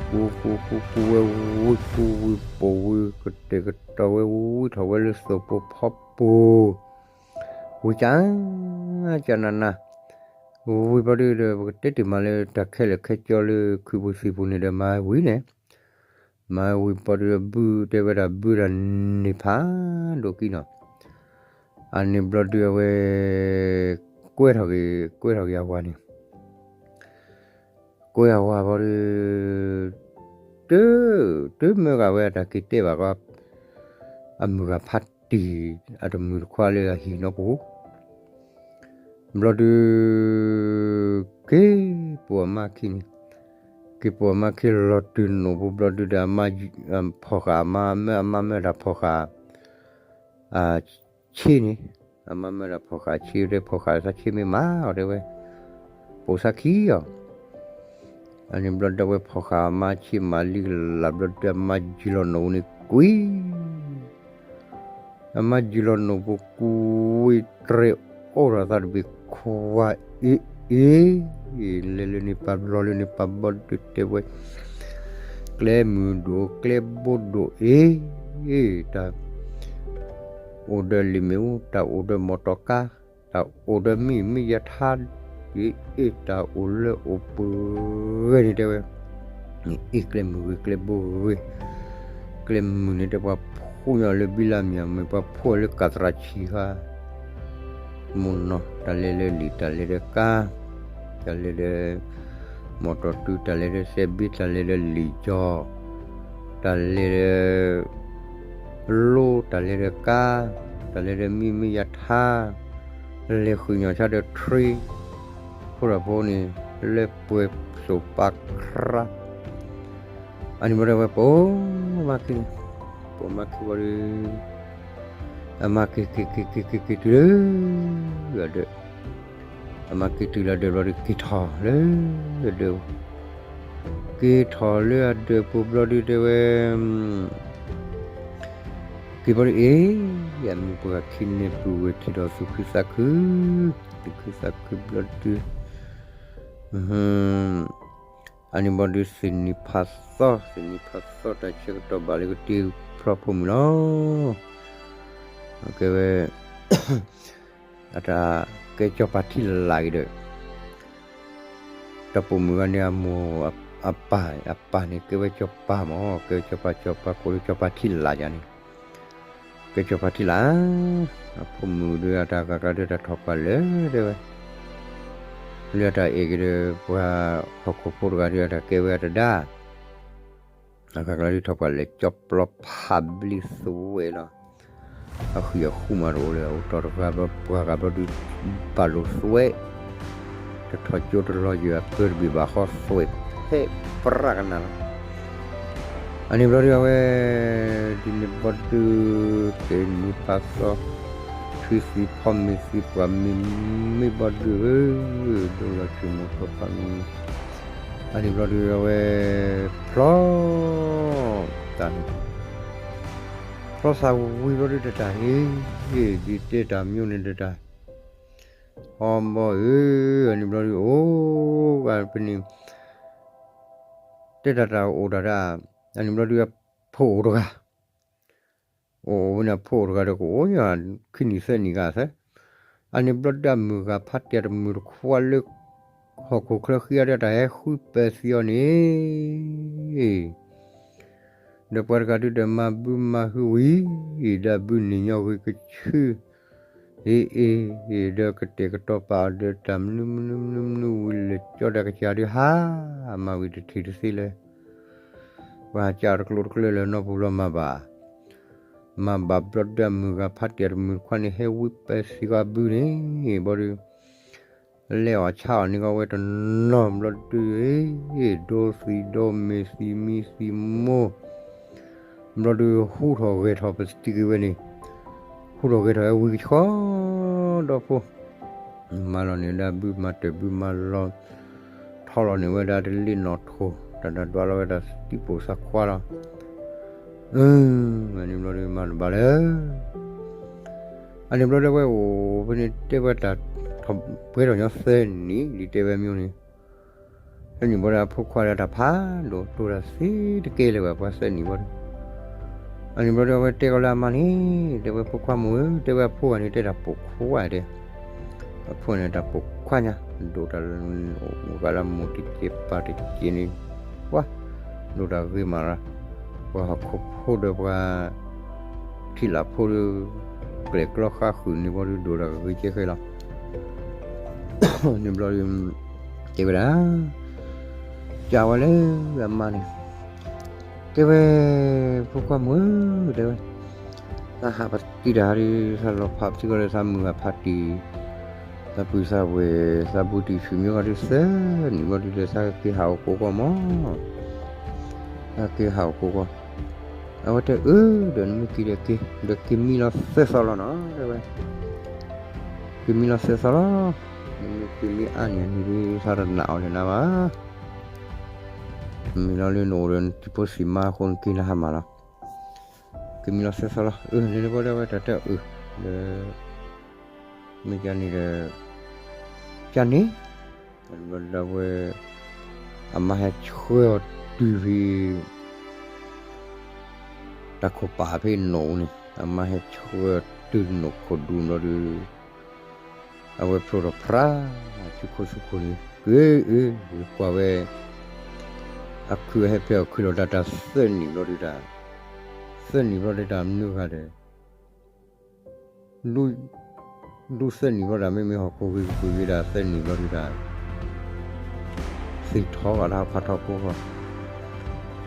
ကူကူကူကူဝဲဝံၤ ကူဝံၤပိာ်ဝံၤ ကတဲာ်ကတီၤဝဲဝံၤ ထီၣ်ဝဲလၢသိၣ်ပိဖီပိၤ ဝံၤကၠး, ကၠးနးနး, ဝံၤဘျီဒုဒီး ပကတဲတ့ၢ်မးလၢတၢ်ခဲလၢာ်ခဲဆ့လၢခုးပူၤသံၣ်ပူၤန့ၣ်ဒီး မၤဝံၤန့ၣ်, မၤဝံၤဘျီဒု အဘုတဲဝဲဒၣ် ဘုဒၣ်န့ၣ်ဖးဒိၣ်ကံနီၤ, အန့ၣ်ဘျီဒုအဝဲ ကွဲထီၣ်က့ၤ ကွဲထီၣ်က့ၤအဝၤန့ၣ် ကွဲအဝၤဘျီဒု တ, တမၢဂၤဝဲအတၢ်က့ၤတဲဘၣ်ကီး အမုၢ်ဂၤဖးတံၢ် အတမုၢ်တခွါလၢအဟံၣ်နီၢ်ပူၤ ဘျီဒု က့ၤပိာ်အမါခံန့ၣ်, က့ၤပိာ်အမါခံလီၤတုၤနိၣ်ပူၤဘျီဒုဒီး ဖီၣ်ဃာ်အမါ မၢအမါမၢဒၣ်ဖီၣ်ဃာ် ဆ့န့ၣ်, အမါမၢဒၣ်ဖီၣ်ဃာ်ဆ့ တဲဖီၣ်ဃာ်သးဆ့မ့ၢ်မးအီၤတဲဝဲ, ပိာ်သးခံအီၤ, အန့ၣ်ဘျီဒုဝဲဖီၣ်ဃာ်အမါဆ့မးလံကလးဘျီဒု အမါယံၤလီၤနိၣ်န့ၣ်ကွံာ် အမါယံၤလီၤနိၣ်ပူၤကွံာ် တြဲၤအိးထီၣ်သးတဘ့ၣ်ခွါအ့ၣ်အ့ၣ်, လဲၤလၢန့ၣ်ပာ်ဘျီလၢန့ၣ်ပာ်ဘျီဒုတဲဝဲ, ကျဲမုၢ်ဒိၣ် ကျဲဘိဒိၣ်အ့ၣ်, တၢ်အိၣ်ဒီးလံာ်မ့ၣ်အူ တၢ်အိၣ်ဒီးမီၣ်တီၢ်ကါ, တၢ်အိၣ်ဒီးမံမံယါထါ, အ့ၣ် တၢ်အိၣ်လၢအိၣ်ပှဲၤဂ့ၤန့ၣ်တဲဝဲ အ့ၣ် ကျဲမုၢ်ဂ့ၤ ကျဲဘိဂ့ၤ, ကျဲမုၢ်န့ၣ်တဲပှၤဖှူညါလၢဘံလၢမံၤ မ့ၢ်ပှၤဖှူလၢကးသရၣ်ဆံးဃါ, မုၢ်နီၢ် တၢ်လဲၤလၢလံာ် တၢ်လဲၤလၢကါ, တၢ်လဲၤလၢ မီၣ်တီၢ်တု တၢ်လဲၤလၢသဲဘ့ တၢ်လဲၤလၢလံာ်ကီၤ, တၢ်လဲၤလၢ လိ တၢ်လဲၤလၢကါ, တၢ်လဲၤလၢမံမံယါထါ, လဲၤဃုာ်ညီၣ်ဆါဒီးထရံ, ဖိဒၣ်ဖိန့ၣ် လၢပှဲၤစိာ်ပာ်ခရါ, အန့ၣ်ဘျီဒုဝဲပိာ်မါခံန့ၣ်, ပိာ်မါခံဘျီဒု အမါက့ၤက့ၤက့ၤက့ၤက့ၤက့ၤတုၤလၢအဒၢး, အမါက့ၤတုၤလၢအဒၢးဘျီဒု က့ၤထီၣ်လၢအဒၢး, က့ၤထီၣ်လၢအဒၢးပူၤဘျီဒုတဲဝဲ က့ၤဘျီဒုအ့ၣ်, အမုၢ်ပှၢ်ခံန့ၣ်ပုၢ်ဝဲၢ်ထံၣ်ဒီးသူၣ်ခုသးခု, သူၣ်ခုသးခုဘျီဒု အန့ၣ်ဘျီဒုး သ့ၣ်နံၤဖးသီ, သ့ၣ်နံၤဖးသီတၢ်ဆၢကတီၢ်ဘၣ်လၢကတ့ဖျီဖိမုၣ်လီၤ. ကဲဝဲ အတၢ်ကဲစီၤပၤထံလာ်က့ၤဒီး တၢ်ပိာ်မုၣ်ဂၤန့ၣ် အမိၢ်အပၢ်, အပၢ်န့ၣ် ကဲဝဲစီၤပၤမး, ကဲဝဲစီၤပၤ, စီၤပၤကိးလၢစီၤပၤထံလာ်ယၤန့ၣ်, ကဲစီၤပၤထံလာ်, အဖိမုၣ်ဒီးအတၢ်ဂၤကျါဒီးတၢ်ထီၣ်ပှၢ်လၢာ်တဲဝဲ, လၢအတၢ်အဲၣ်က့ၤဒီး ပှၤဟီၣ်ခိၣ်ဖိတဂၤဒီး အတၢ်ကဲဝဲအတဒါ အဂၤကျါဒုးထီၣ်ပှၢ်လဲၤကၠီပျီဖးဘျံးသွဲၣ်လီၤ. အဃံအဃူမးတအိၣ်လၢၤ အိၣ်တီၢ်တဂၤဘျီပှၤဂၤဘျီဒုး ဘၣ်လိာ်သွဲၣ်, တထီၣ်ကၠိတလီၤယၢၤအပၢတဘ့ၣ်ဘၣ်ဃီသွဲၣ်ဖဲပြးကနၣ်လီၤ. အန့ၣ်ဘျီဒုးအဝဲ ဒ်န့ၣ်ဘျီဒုး သ့ၣ်နံၤဖးသီ ထွံၣ်သံဖီမ့ၤသံပှၢ်မ့ၤမ့ၢ်ဘျီဒုးဧၢ, ဒိၣ်လီၤဆ့ၣ်မိၣ်ထိၣ်ဖးမ့ၤ အန့ၣ်ဘျီဒုးအဝဲ ဖျီ တၢ်န့ၣ် ဖျီသးဝံၤဘျီဒုးတၢ်တၢ်ဟ့ၣ် ဒ်တဲတၢ်မံၤန့ၣ်တၢ် ဟီဘီဧၢ, အန့ၣ်ဘျီဒုးအိၣ်ဂၤဖဲန့ၣ် တဲတၢ်တၢ်အိၣ်တၢ်ဒၣ် အန့ၣ်ဘျီဒုးအဖိအိၣ်တဂၤ အိၣ်ဝဲန့ၣ်အဖိအိၣ်တဂၤဒီးကအိၣ်ယခံနံၣ်သၢနံၣ်ဂၤသၢ, အန့ၣ်ဘျီဒုးအမုၢ်ဂၤဖးတံၢ်တမုၢ်တခွါလၢ ဟီၣ်ခိၣ်ချၢဃံအီၤဒီးတၢ်ဟဲဃုပၢၤသံအီၤန့ၣ် ဒီးပှၤတဂၤဒုးဒီးမၤဘုမၤဟုဝံၤ ဒီးဘုန့ၣ်ညီဂ့ၤကဆူ အ့ၣ်အ့ၣ် ဒီးကတဲာ်ကတီၤပာ်အီၤဒီးတၢ်မနုၤမနုၤမနုၤမနုၤဝံၤလဲၤကၠီဒီးကစၢ်ဒုးဟါ မၤဝံၤတထံၣ်တသ့လၢ ပှၤဟးကၠီတကျိၤတကျဲလၢၤနီၢ်ပူၤလီၤမၤဘၣ်, မၤဘၣ်ဘျီဒုးအမုၢ်ဂၤဖးတံၢ်တမုၢ်တခွါန့ၣ် ဟဲဝံပၢၤသံအီၤဘုန့ၣ် ဘျီဒုး လဲၤအီၣ်ဆါအီၣ်န့ၢ်ကီဝဲတနီၤဘျီဒုး ဒိသံဒိမ့ၢ်သံမံသံမိၢ် ဘျီဒုးဟူထီၣ်ဂဲၤထီၣ်ပသံက့ၤဝဲန့ၣ် ဟူထီၣ်ဂဲၤထီၣ်ဝဲဝံၤကဆှီ ဒီဖိ မၤလီၤန့ၢ်ဒၣ်ဘုမၤတၢ်ဘုမၤလီၤ ထီလီၤန့ၢ်ဝဲဒၣ်တလ့ၣ်နီၣ်ထိၣ် တၢ်ဒၣ်ဒွးလီၤဝဲဒၣ်သံပိာ်သးခွါလီၤ အန့ၣ်ဘျီဒုးမၤတဘၣ်လၢ အန့ၣ်ဘျီဒုးဝဲအိၣ်ဖဲန့ၣ်တဲဝဲတၢ်ထီၣ်ပှဲၤထီၣ်ညီသၢနံၣ် ဒ်တဲဝဲမ့ၢ်န့ၣ် သၢနံၣ်ဘျီဒုးအဖိခွါဒီးတၢ်ဖးဒိၣ်တိၢ်တၢ်သ့တကဲလၢၤဘၣ်ပှၤသၢနံၣ်ဘျီဒုး အန့ၣ်ဘျီဒုးအဝဲတဲကီးလၢအမါန့ၣ် တဲဝဲဖိခွါမုၣ်ဧၢ တဲဝဲအဖိဂၤန့ၣ် တဲတၢ်ပိာ်ခွါတဲ အဖိန့ၣ်တၢ်ပိာ်ခွါညါ ဒိၣ်တၢ်ဂၤလၢမိၢ်တကဲးပၢ်တကဲးန့ၣ် ပှၤ ဒိၣ်တၢ်ဂ့ၤမးလီၤ ပှၤဟီၣ်ခိၣ်ဖိဒီးပှၤ ထံလာ်ဖိဒီး ကျဲၣ်ကျီဃါဃုာ်န့ၣ်ဘျီဒုးဒိၣ်တၢ်ဂ့ၤကဲဃဲလီၤ န့ၣ်ဘျီဒုး တဲဝဲဒၣ် ကးဝဲလၢအမါန့ၣ် တဲဝဲ ဖိခွါမုၣ်ဧၢ တဲဝဲ သးဟးပသံတၢ်ဟးဒီး သးလီၤဖးပသံကီးဒီးသးမုၢ်ဂၤဖးတံၢ် သးပုၢ်သးဝဲၢ် သးဘူးတံၢ်ဆူၣ်မံၤဂီၤဒုးသၢနံၣ်ဘျီဒုးဒီးသးက့ၤဟးအိၣ်ကိးကီၢ်မး သးက့ၤဟးအိၣ်ကိးကီၢ် အဝဲတဲအၢ ဒီးနမ့ၢ်က့ၤဒီးက့ၤ ဒီးက့ၤမံလီၤသၢသီလီၤနီၤ တဲဝဲ က့ၤမံလီၤသၢသီလီၤ နမ့ၢ်က့ၤမံအါန့ၢ်အန့ၣ်ဒုး သးတနာ်အီၤဒီးနၤဘၣ် မ့ၢ်လီၤလၢနအိၣ်ဒီးနတံၤဖိသံၣ်မါအဃိ နက့ၤနဟါမၢ်လီၤ က့ၤမံလီၤသၢသီလီၤ အၢ န့ၣ်နဘီဒီးဝဲတၢ်တဲအၢ ဒီး မ့ၢ်ကန့ၣ်ဒီး ကန့ၣ် ဘီဒီးဝဲ အမါဟဲဆှၢအီၤတုၤဖဲ တၢ်ခိၣ်ပာ်ဖဲနိၣ်န့ၣ် အမါဟဲဆှၢအီၤတုၤနိၣ်ခိၣ်ဒူၣ်ဘျီဒီး အဝဲဖျိထီၣ်ဖြါ ဆူခိၣ်ဆူခိၣ်န့ၣ် က့ၤအၢ ကွၢ်ဝဲ အခုဟဲဖျဲအီၤခုၣ်လီၤတၢ်တၢ်သၢနံၣ်ဘျီဒုးတၢ် သၢနံၣ်ဘျီဒုးတၢ်မနုၤဂၤဒီး ဒူ ဒူသၢနံၣ်ဘျီဒုး မ့မ့ၢ်ဟီၣ်ခိၣ်ဂ့ၤကပူၤဂ့ၤဒၣ်သၢနံၣ်ဘျီဒုးတၢ် သ့ၣ်ထီၣ်ဂၤတၢ်ဖးထီၣ်ကိးဂီၢ်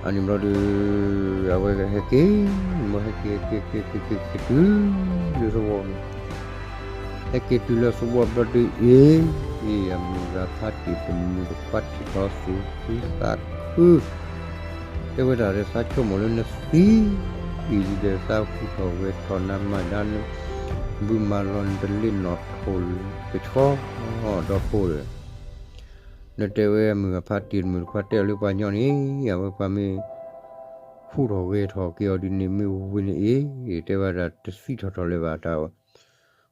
အန့ၣ်ဘျီဒုး အဝဲဟဲက့ၤ မ့ၢ်ဟဲက့ၤ ဟဲက့ၤ ဟဲက့ၤ ဟဲက့ၤတုၤလၢသဝီန့ၣ် ဟဲက့ၤတုၤလၢသဝီဘျီဒုးအံၤ အံၤအမုၢ်ဂၤဖးတံၢ်တမုၢ်တခွါထံၣ်ထီၣ်သူၣ်ခုသးခု တဲဝဲဒၣ်ဒီးသးဆိကမိၣ်လၢနသံ အံၤဒီးသးဟူထီၣ်ဂဲၤထီၣ်နၤမၤဒါန ဘုမၤလီၤနတလ့ၣ်နီၣ်ထိၣ်ကဆှီ ဒီဖိဒီး နတဲဝဲအမုၢ်ဂၤဖးတံၢ်တမုၢ်တခွါတဲအီၤလၢပှၤညီန့ၣ် အဝဲပှၤမ့ၢ် ဟူထီၣ်ဂဲၤထီၣ်က့ၤအီၤဒ်န့ၣ်မ့ၢ်ဝံၤန့ၣ်အံၤ တဲဝဲဒၣ်တသံထီၣ်ထီၣ်လၢၤဘၣ်တၢ်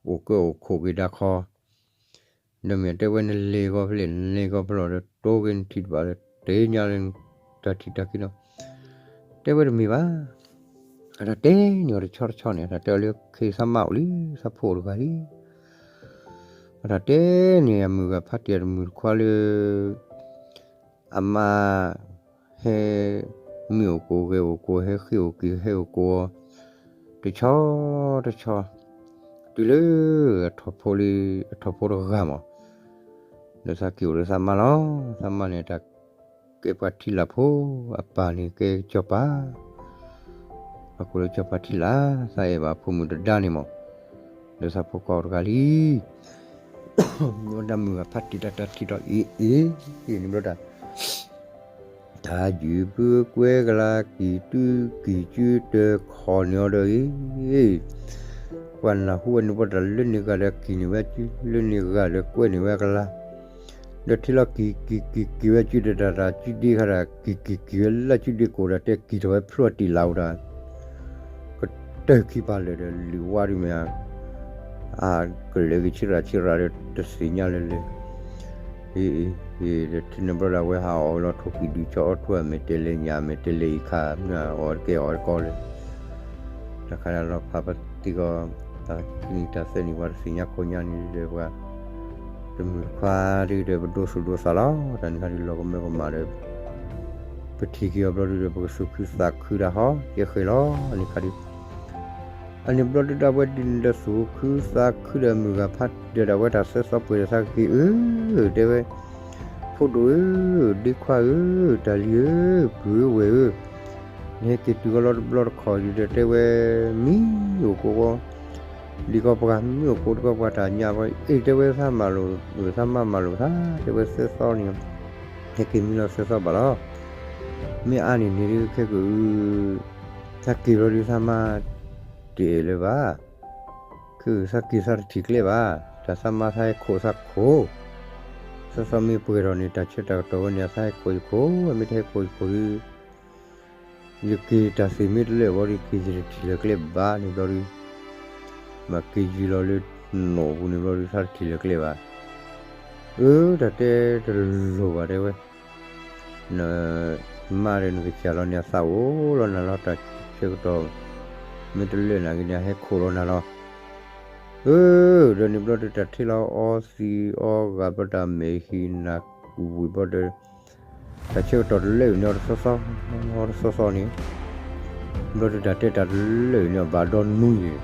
အိၣ်ကၢအိၣ်ခိးက့ၤဒၣ်ခီ ဒီးမ့ၢ်တဲဝဲ နလဲၤဂီၤဖဲလဲၣ်, နလဲၤဂီၤဖဲလဲၣ်ဒီး တိဂ့ၤနထံၣ်တဘၣ်ဒီး တဲညါလၢ တၢ်ထံၣ်တၢ်ခံနီၤ, တဲဝဲတမ့ၢ်ဘၣ်, အတၢ်တဲန့ၣ်အီၤတဆီတဆီန့ၣ် အတၢ်တဲအီၤလၢ ခဲအံၤသးမါအိၣ်လံ, သးဖိအိၣ်တဂၤလံ, အတၢ်တဲန့ၣ် အမုၢ်ဂၤဖးတံၢ်အတမုၢ်တခွါလၢ အမါ ဟဲမံအိၣ်ကိးဂဲၤအိၣ်ကိး ဟဲဃ့ၢ်အိၣ်က့ၤဟဲအိၣ်ကိးအီၤ တဆီတဆီ, တုၤလၢ အထီၣ်ဖိလံ အထီၣ်ဖိတဂၤမး, ဒီးသးက့ၤအိၣ်ဒီးသးမါလီၤ. သးမါန့ၣ် တၢ်ကဲပှၤထံလာ်ဖိ, အပၢ်န့ၣ်ကဲကစီၤပၤ အကိးလၢကစီၤပၤထံလာ်, သးအဲၣ်ဘၣ်အဖိမုၣ်တဒါန့ၣ်မး, ဒီးသးဖိခွါအိၣ်တဂၤလံ, မ့ၢ်ဝဲဒၣ်မုၢ်ဂၤဖးတံၢ်တၢ်တၢ်ထံၣ်ဒီးအ့ၣ်အ့ၣ်န့ၣ်ဘျီဒၣ် တၢ်ယုၢ်ဘုကွဲကလၤ ကံၢ်တုကံၢ်စုတခီၣ်န့ၢ်အီၤဒီးအ့ၣ်, ပှၤနၢ်ဟူဝဲန့ၣ်ဘျီတၢ်လၢန့ၢ်ဂၤဒီးကံၢ်န့ၢ်ဝဲစု, လၢန့ၢ်ဂၤဒီးကွဲန့ၢ်ဝဲကလၤ, ဒီးထံလီၤကံၢ်ကံၢ်ကံၢ်ကံၢ်ဝဲစုဒီးတၢ်တၢ်စုဒ့ခါဒီး ကံၢ်ကံၢ်ကံၢ်ဝဲလၢစုဒ့ကိးဒီးတဲကံၢ်ထီၣ်ဝဲဖျိအတံၢ်လၢ်အိၣ်ဒီး ကတၢၢ်ခံပၤလၢာ်ဒီး လံာ်ဝါဒုးမ့ၢ်ဧါ, အကလဲၤက့ၤဆံရၣ်ဆံရၣ်ဒီး တသ့ၣ်ညါလၢလၢ, အ့ၣ်အ့ၣ်အ့ၣ် ဒီးထံန့ၣ်ဘျီဒၣ်ဝဲဟးအီၣ်လီၤ ထိၣ်ကံၣ်ဒုးဆီအီၣ်ထွဲ မ့ၢ်တဲလဲၤညၣ် မ့ၢ်တဲလဲၤအံၤခါ မ့ၢ်အီၣ်တကဲအီၣ်တကီလၢ တၢ်ခါလီၤဖးပသံကီး, တၢ်သံနံၤတၢ်သၢနံၤ ပှၤတသ့ၣ်ညါခိၣ်ညါန့ၣ်ဒီးပှၤ တမုၢ်တခွါဒုးဒီး ပဒိသူၣ်ဒိသးလီၤ. တၢ်န့ၣ်ခါဒုးလီၤကမၢကမၣ်ဒီး ပထံၣ်က့ၤအီၤဘျီဒုးဒီး ပကသူၣ်ခုသးခုတၢ်ဟီ ကဲဃဲၤလီၤ. န့ၣ်ခါဒုး အန့ၣ်ဘျီဒုးဒၣ်ဝဲဒ်န့ၣ်ဒီး သူၣ်ခုသးခုဒီး မုၢ်ဂၤဖးတံၢ်ဒီး ဝဲတၢ်သၢသီပှဲၤဒီးသးက့ၤအၢ, တဲဝဲ ဖိဒိၣ်ဧၢ, ဒ့ခွါဧၢ, တၢ်လံၤဧၢ, ပုၢ်ဧၢဝဲၢ်ဧၢ, နဟဲက့ၤတုၤဃီလီၤတဘျီတခီၣ်ဒုးဒီး တဲဝဲ မံအိၣ်ကိးဝဲ ဒ်ကီးပှၤ မံအိၣ်ကိးဒ်ကီးပှၤတၢ်ညါဝဲ အ့ၣ် တဲဝဲ သးမၤလိာ် သးမါမၤလိာ်သး တဲဝဲသၢသီန့ၣ် ဟဲက့ၤမံလီၤသၢသီဘၣ်လီၤ. မ့ၢ်အါန့ၢ်န့ၣ်ဒုး ခဲကၢအု သးက့ၤလီၤဒုး သးမါတအဲၣ်လၢၤဘၣ်. ခဲကၢသးက့ၤသးတထံၣ်ကျဲဘၣ်, တၢ်သးမါသးဟဲခိးသးခိး, သၢသီမ့ၢ်ပှဲၤထီၣ်န့ၣ် တၢ်ဆၢတၢ်ကတီၢ်ဝဲန့ၣ် သးဟဲခိးယခိၣ်, မ့ၢ်တဟဲခိးယခိၣ်ဒုး ယက့ၤတၢ်သ့ၣ်မ့ၢ်တလၢာ်ဘၣ်ဒီး က့ၤယတထံၣ်လၢၤကျဲဘၣ်န့ၣ်ဘျီဒုး, မ့ၢ်က့ၤယုၢ်လီၤလၢနိၣ်ပူၤန့ၣ်ဘျီဒုး သးတထံၣ်လၢၤကျဲဘၣ်. အၢ တၢ်တဲတလိၤဘၣ်တဲဝဲ, နမါဒီးနကစၢ်လီၤန့ၣ် အသးအိၣ်လီၤနၤလီၤ တၢ်ဆၢကတီၢ် မ့ၢ်တလၢာ်နာ်က့န့ၣ် အဟဲခိးလီၤနၤလီၤ. အၢ ဒီးန့ၣ်ဘျီဒုး တၢ်ထံၣ်လီၤအီသံးအီဂာ်ဘျီ တၢ်မဲာ်ဟံးနၤကူၣ်ဝံၤဘျီဒီး တၢ်ဆၢကတီၢ်တလၢာ်န့ၣ် အီၤတသီသီ, တသီသီန့ၣ်, ဘျီဒုးတၢ်တဲတၢ်တလၢာ်န့ၣ် အဘၣ်ဒီနွံန့ၣ်,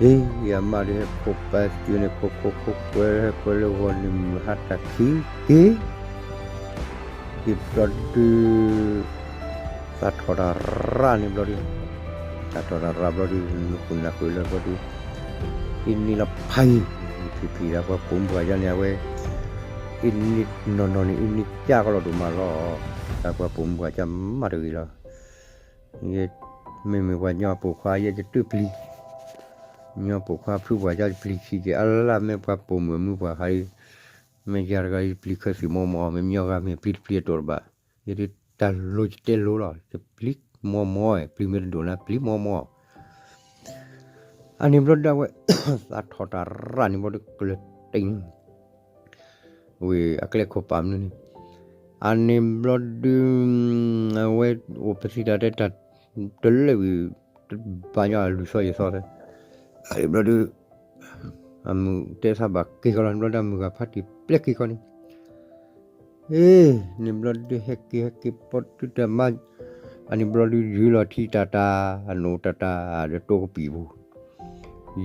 အ့ အမါဒုးဟဲခိးပာ်စုန့ၣ် ခိးခိးခိးကွဲ ဟဲကွဲလၢဂီၤန့ၣ် မုၢ်ဟါတၢ်ခံက့ၤ က့ၤဘျီဒုး သးထီၣ်တၢ်ရၣ်န့ၣ်ဘျီဒုး, သးထီၣ်တၢ်ရၣ်ဘျီဒုး နခိၣ်နၢ်ဃုာ်လၢဘျီဒုး, အ့ၣ်နံၣ်လီၤဖးယံၤ, ဖံဖံတၢ်ပှၤပိာ်မုၣ်ပှၢ်ယါန့ၣ် အဝဲ အ့ၣ်နံၣ်နီၢ်နီၢ်န့ၣ် အ့ၣ်နံၣ်ကၢ်ကလီၤဒိၣ်မးလီၤ, တၢ်ပှၤပိာ်မုၣ်ပှၢ်ကၢ်မးတဂ့ၤလီၤ. ယမ့မ့ၢ်ပှၤညီပိာ်ခွါယဲယတပျံၤ, ညီပိာ်ခွါဖုပှၢ်ကၢ်ယပျံၤဆံးက့ၤ အလၢမ့ၢ်ပှၤပိာ်မုၣ်အမုၢ်ပှၢ်ခါအံၤ, မ့ၢ်ယၤတဂၤယပျံၤခၢၣ်သံၣ်မီမီ, မ့ၢ်မညီဂၤမ့ၢ်ပျံၤတပျံၤအတီၢ်တဘၣ်, ယဒုးတၢ်လိၤယတဲလိၤလီၤ, ယပျံၤမီမီ, ပျံၤမ့ၢ်တဒိၣ်နၤ ပျံၤမီမီ အန့ၣ်ဘျီဒုးအဝဲ သးထီၣ်တၢ်ရၣ်န့ၣ်ဘျီဒုး ကျၢၤတ့ၢ် ဝံၤအကျဲခိၣ်ပာ်မနုၤန့ၣ်, အန့ၣ်ဘျီဒုး အဝဲအိၣ်ပသံတၢ်တဲတၢ်တလၢာ်ဝံၤ တဘၣ်ညီအလွံၢ်သီယဲၢ်သီ, အန့ၣ်ဘျီဒုး အမုၣ်တဲသးဘၣ်က့ၤကီလီၤန့ၣ်ဘျီဒုး အမုၢ်ဂၤဖးတံၢ်ပျဲက့ၤကီန့ၣ် အ့ၣ် န့ၣ်ဘျီဒုးဟဲက့ၤဟဲက့ၤပီတုၤတၢ်မါ, အန့ၣ်ဘျီဒုးယုၢ်လီၤထံတၢ်တၢ်, အနိၣ်တၢ်တၢ်ဒီးတိၢ်ကပံာ်ပူၤ,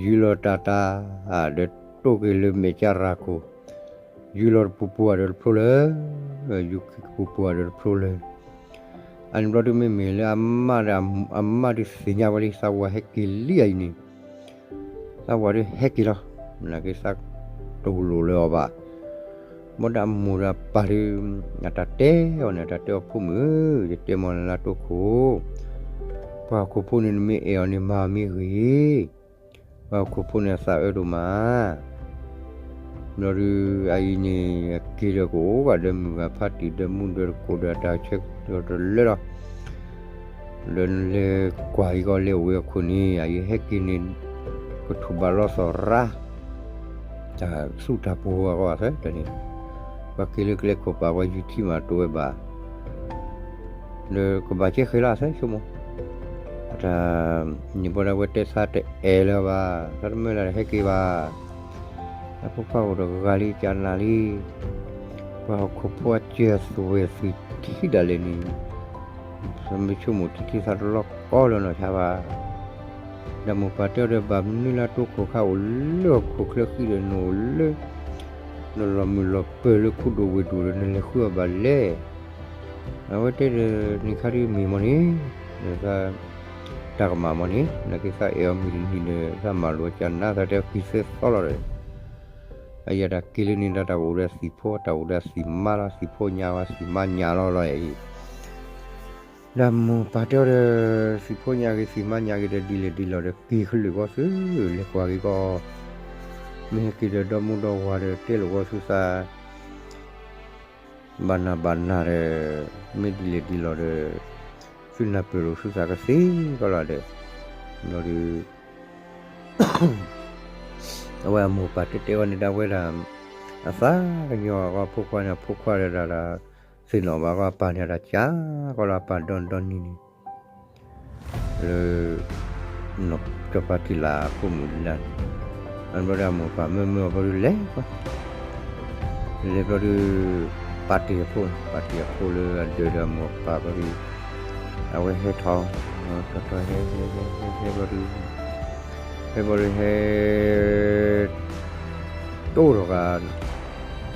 ယုၢ်လီၤတၢ်တၢ်ဒီးတိၢ်က့ၤလၢမဲာ်ကၠၢ်ရၤခိၣ်, ယုၢ်လီၤတပူၤပူၤဒီးတဖျိလၢၤ, ယုၢ်က့ၤကပူၤပူၤဒီးတဖျိလၢၤ, အန့ၣ်ဘျီဒုးမ့မ့ၢ်လၢအမါဒီး အမါဒုးသ့ၣ်ညါဝဲလံ သးဝၤဟဲက့ၤလံအံၤန့ၣ် သးဝၤဒုးဟဲက့ၤလီၤ, နာ်က့သးတလိၣ်လၢၤအီၤဘၣ်, ဘၣ်ဒီးအမိၢ်ဒီးအပၢ်ဒုး အတၢ်တဲအီၤန့ၣ် အတၢ်တဲအီၤဖိမုၣ်ဧၢ, ယတဲမီၢ်နၤလၢတိခိၣ်, ပှၤဟီၣ်ခိၣ်ဖိန့ၣ် နမ့ၢ်အဲၣ်အီၤန့ၣ် မၤအီၤမ့ၢ်ဂ့ၤ, ပှၤဟီၣ်ခိၣ်ဖိန့ၣ် အသးအၢဒိၣ်မး ဘျီဒုး အအံၤန့ၣ် အက့ၤဒီးကအိၣ်ဘၣ်ဒီးမုၢ်ဂၤဖးတံၢ်ဒီးမူဒီးတကိးဒီး အတၢ်ဆၢကတီၢ်တလၢလီၤ, ဒီးနလဲၤကွၢ်အံၤကီး လဲၤအိၣ်ဝဲအခိၣ်န့ၣ် အအံၤဟဲက့ၤန့ၣ် ကထူၣ်ဘၣ်လီၤသီၣ်ရၣ်, တၢ်သူၣ်တၢ်ပှိၤအဂီၢ်အသၢတၢ်န့ၣ်, ပှၤက့ၤလၢကျဲခိၣ်ပာ်ပှၤယူၤထံမးတအိၣ်ဝဲဘၣ်, ဒီးကဘၣ်ကဲဃဲၤလီၤအသၢဆိကမိၣ်, အတၢ်န့ၣ်ဘၣ်ဒီး အဝဲတဲသးတအဲၣ်လၢၤဘၣ်, သးတမၢလၢ်တဟဲက့ၤဘၣ်, အဖိခွါအိၣ်တဂၤလံ ကနၣ်လံ, ပှၤဟီၣ်ခိၣ်ဖိအစၢၤသွဲၣ်သွံၣ်ထံဒၣ်လဲာ်န့ၣ်, မ့ၢ်ဆိကမိၣ်ထံထံသးတလီၤကီလၢၤနီၢ်ဆါဘၣ် ဒီးမိၢ်ပၢ်တဲအီၤဒီး ဘၣ်မနုၤလၢအတိခိၣ်ခါအိၣ်လၢဟီၣ်ခိၣ်ချၢဃံဒီး နအိၣ်လၢ နလီၤမုၢ်လီၤပၢၢ်လၢခိၣ်ဒိၣ်ဝ့ၢ်ဒိၣ်ဒီး နလဲၤဃုအီၤဘၣ်လဲၣ်. အဝဲတဲဒီး နံၤခါဒုးမ့ၢ်မ့ၢ်န့ၣ်, တၢ်ကမၣ်မ့ၢ်န့ၣ် နာ်က့သးအဲၣ်အီၤမုၢ်တနံၤဒီး သးမၤလိာ်ကနၣ် သးတဲက့ၤသၢသီလီၤဒီး အယတၢ်က့ၤလၢန့ၣ်ဒီး တၢ်အိၣ်ဒီးသံၣ်ဖိ တၢ်အိၣ်ဒီးသံၣ်မါလီၤ, သံၣ်ဖိညါဝဲသံၣ်မါညါလီၤလီၤအံၤ ဒီးမိၢ်ပၢ်တဲအီၤဒီး သံၣ်ဖိညါဂ့ၤ သံၣ်မါညါဂ့ၤဒီး ဒ်လဲၣ်ဒ်လဲၣ်ဒီး က့ၤကလုာ်ဂီၢ်သု, လဲၤကွၢ်က့ၤကီး, မ့ၢ်ဟဲက့ၤဒီး ဒီမူဒီဝၤဒီး တဲလိာ်ဂီၢ်သုသး ဘၣ်နၢ်ဘၣ်နၢ်ဒီး မ့ၢ်ဒ်လဲၣ်ဒ်လဲၣ်ဒီး သုနၢ်ပၢၢ်လိာ်သုသးကသ့ကီးလီၤဒီး ဘျီဒီး အဝဲအမိၢ်ပၢ်တဲတဲဝဲန့ၣ်ဒၣ်ဝဲဒၣ် အသးကညီၤအဖိခွါန့ၣ် အဖိခွါဒီးဒၣ် သ့ၣ်နီၣ်ဘၣ်ကီးအပၢ်န့ၣ် အတၢ်ကးကီးလီၤ အပၢ်ဒီနံၤဒီနံၤန့ၣ် လၢ နီၢ်ကၠီၤပၤထံၣ်လၢ်အဖိမုၣ်လၢ်န့ၣ် အဘျီဒီးအမိၢ်ပၢ်မၢမၢအဘျီဒီးလဲၤ လဲၤဘျီဒီး ပာ်တ့ၢ်အဖိန့ၣ် ပာ်တ့ၢ်အဖိလၢအဒၢးဒီးအမိၢ်အပၢ်ဘျီဒီး အဝဲဟဲထီၣ် ထီၣ်ထီၣ်ဟဲ ဟဲ ဟဲ ဟဲဘျီဒီး ဟဲဘျီဒီးဟဲ တိၢ်ထီၣ်ဃာ်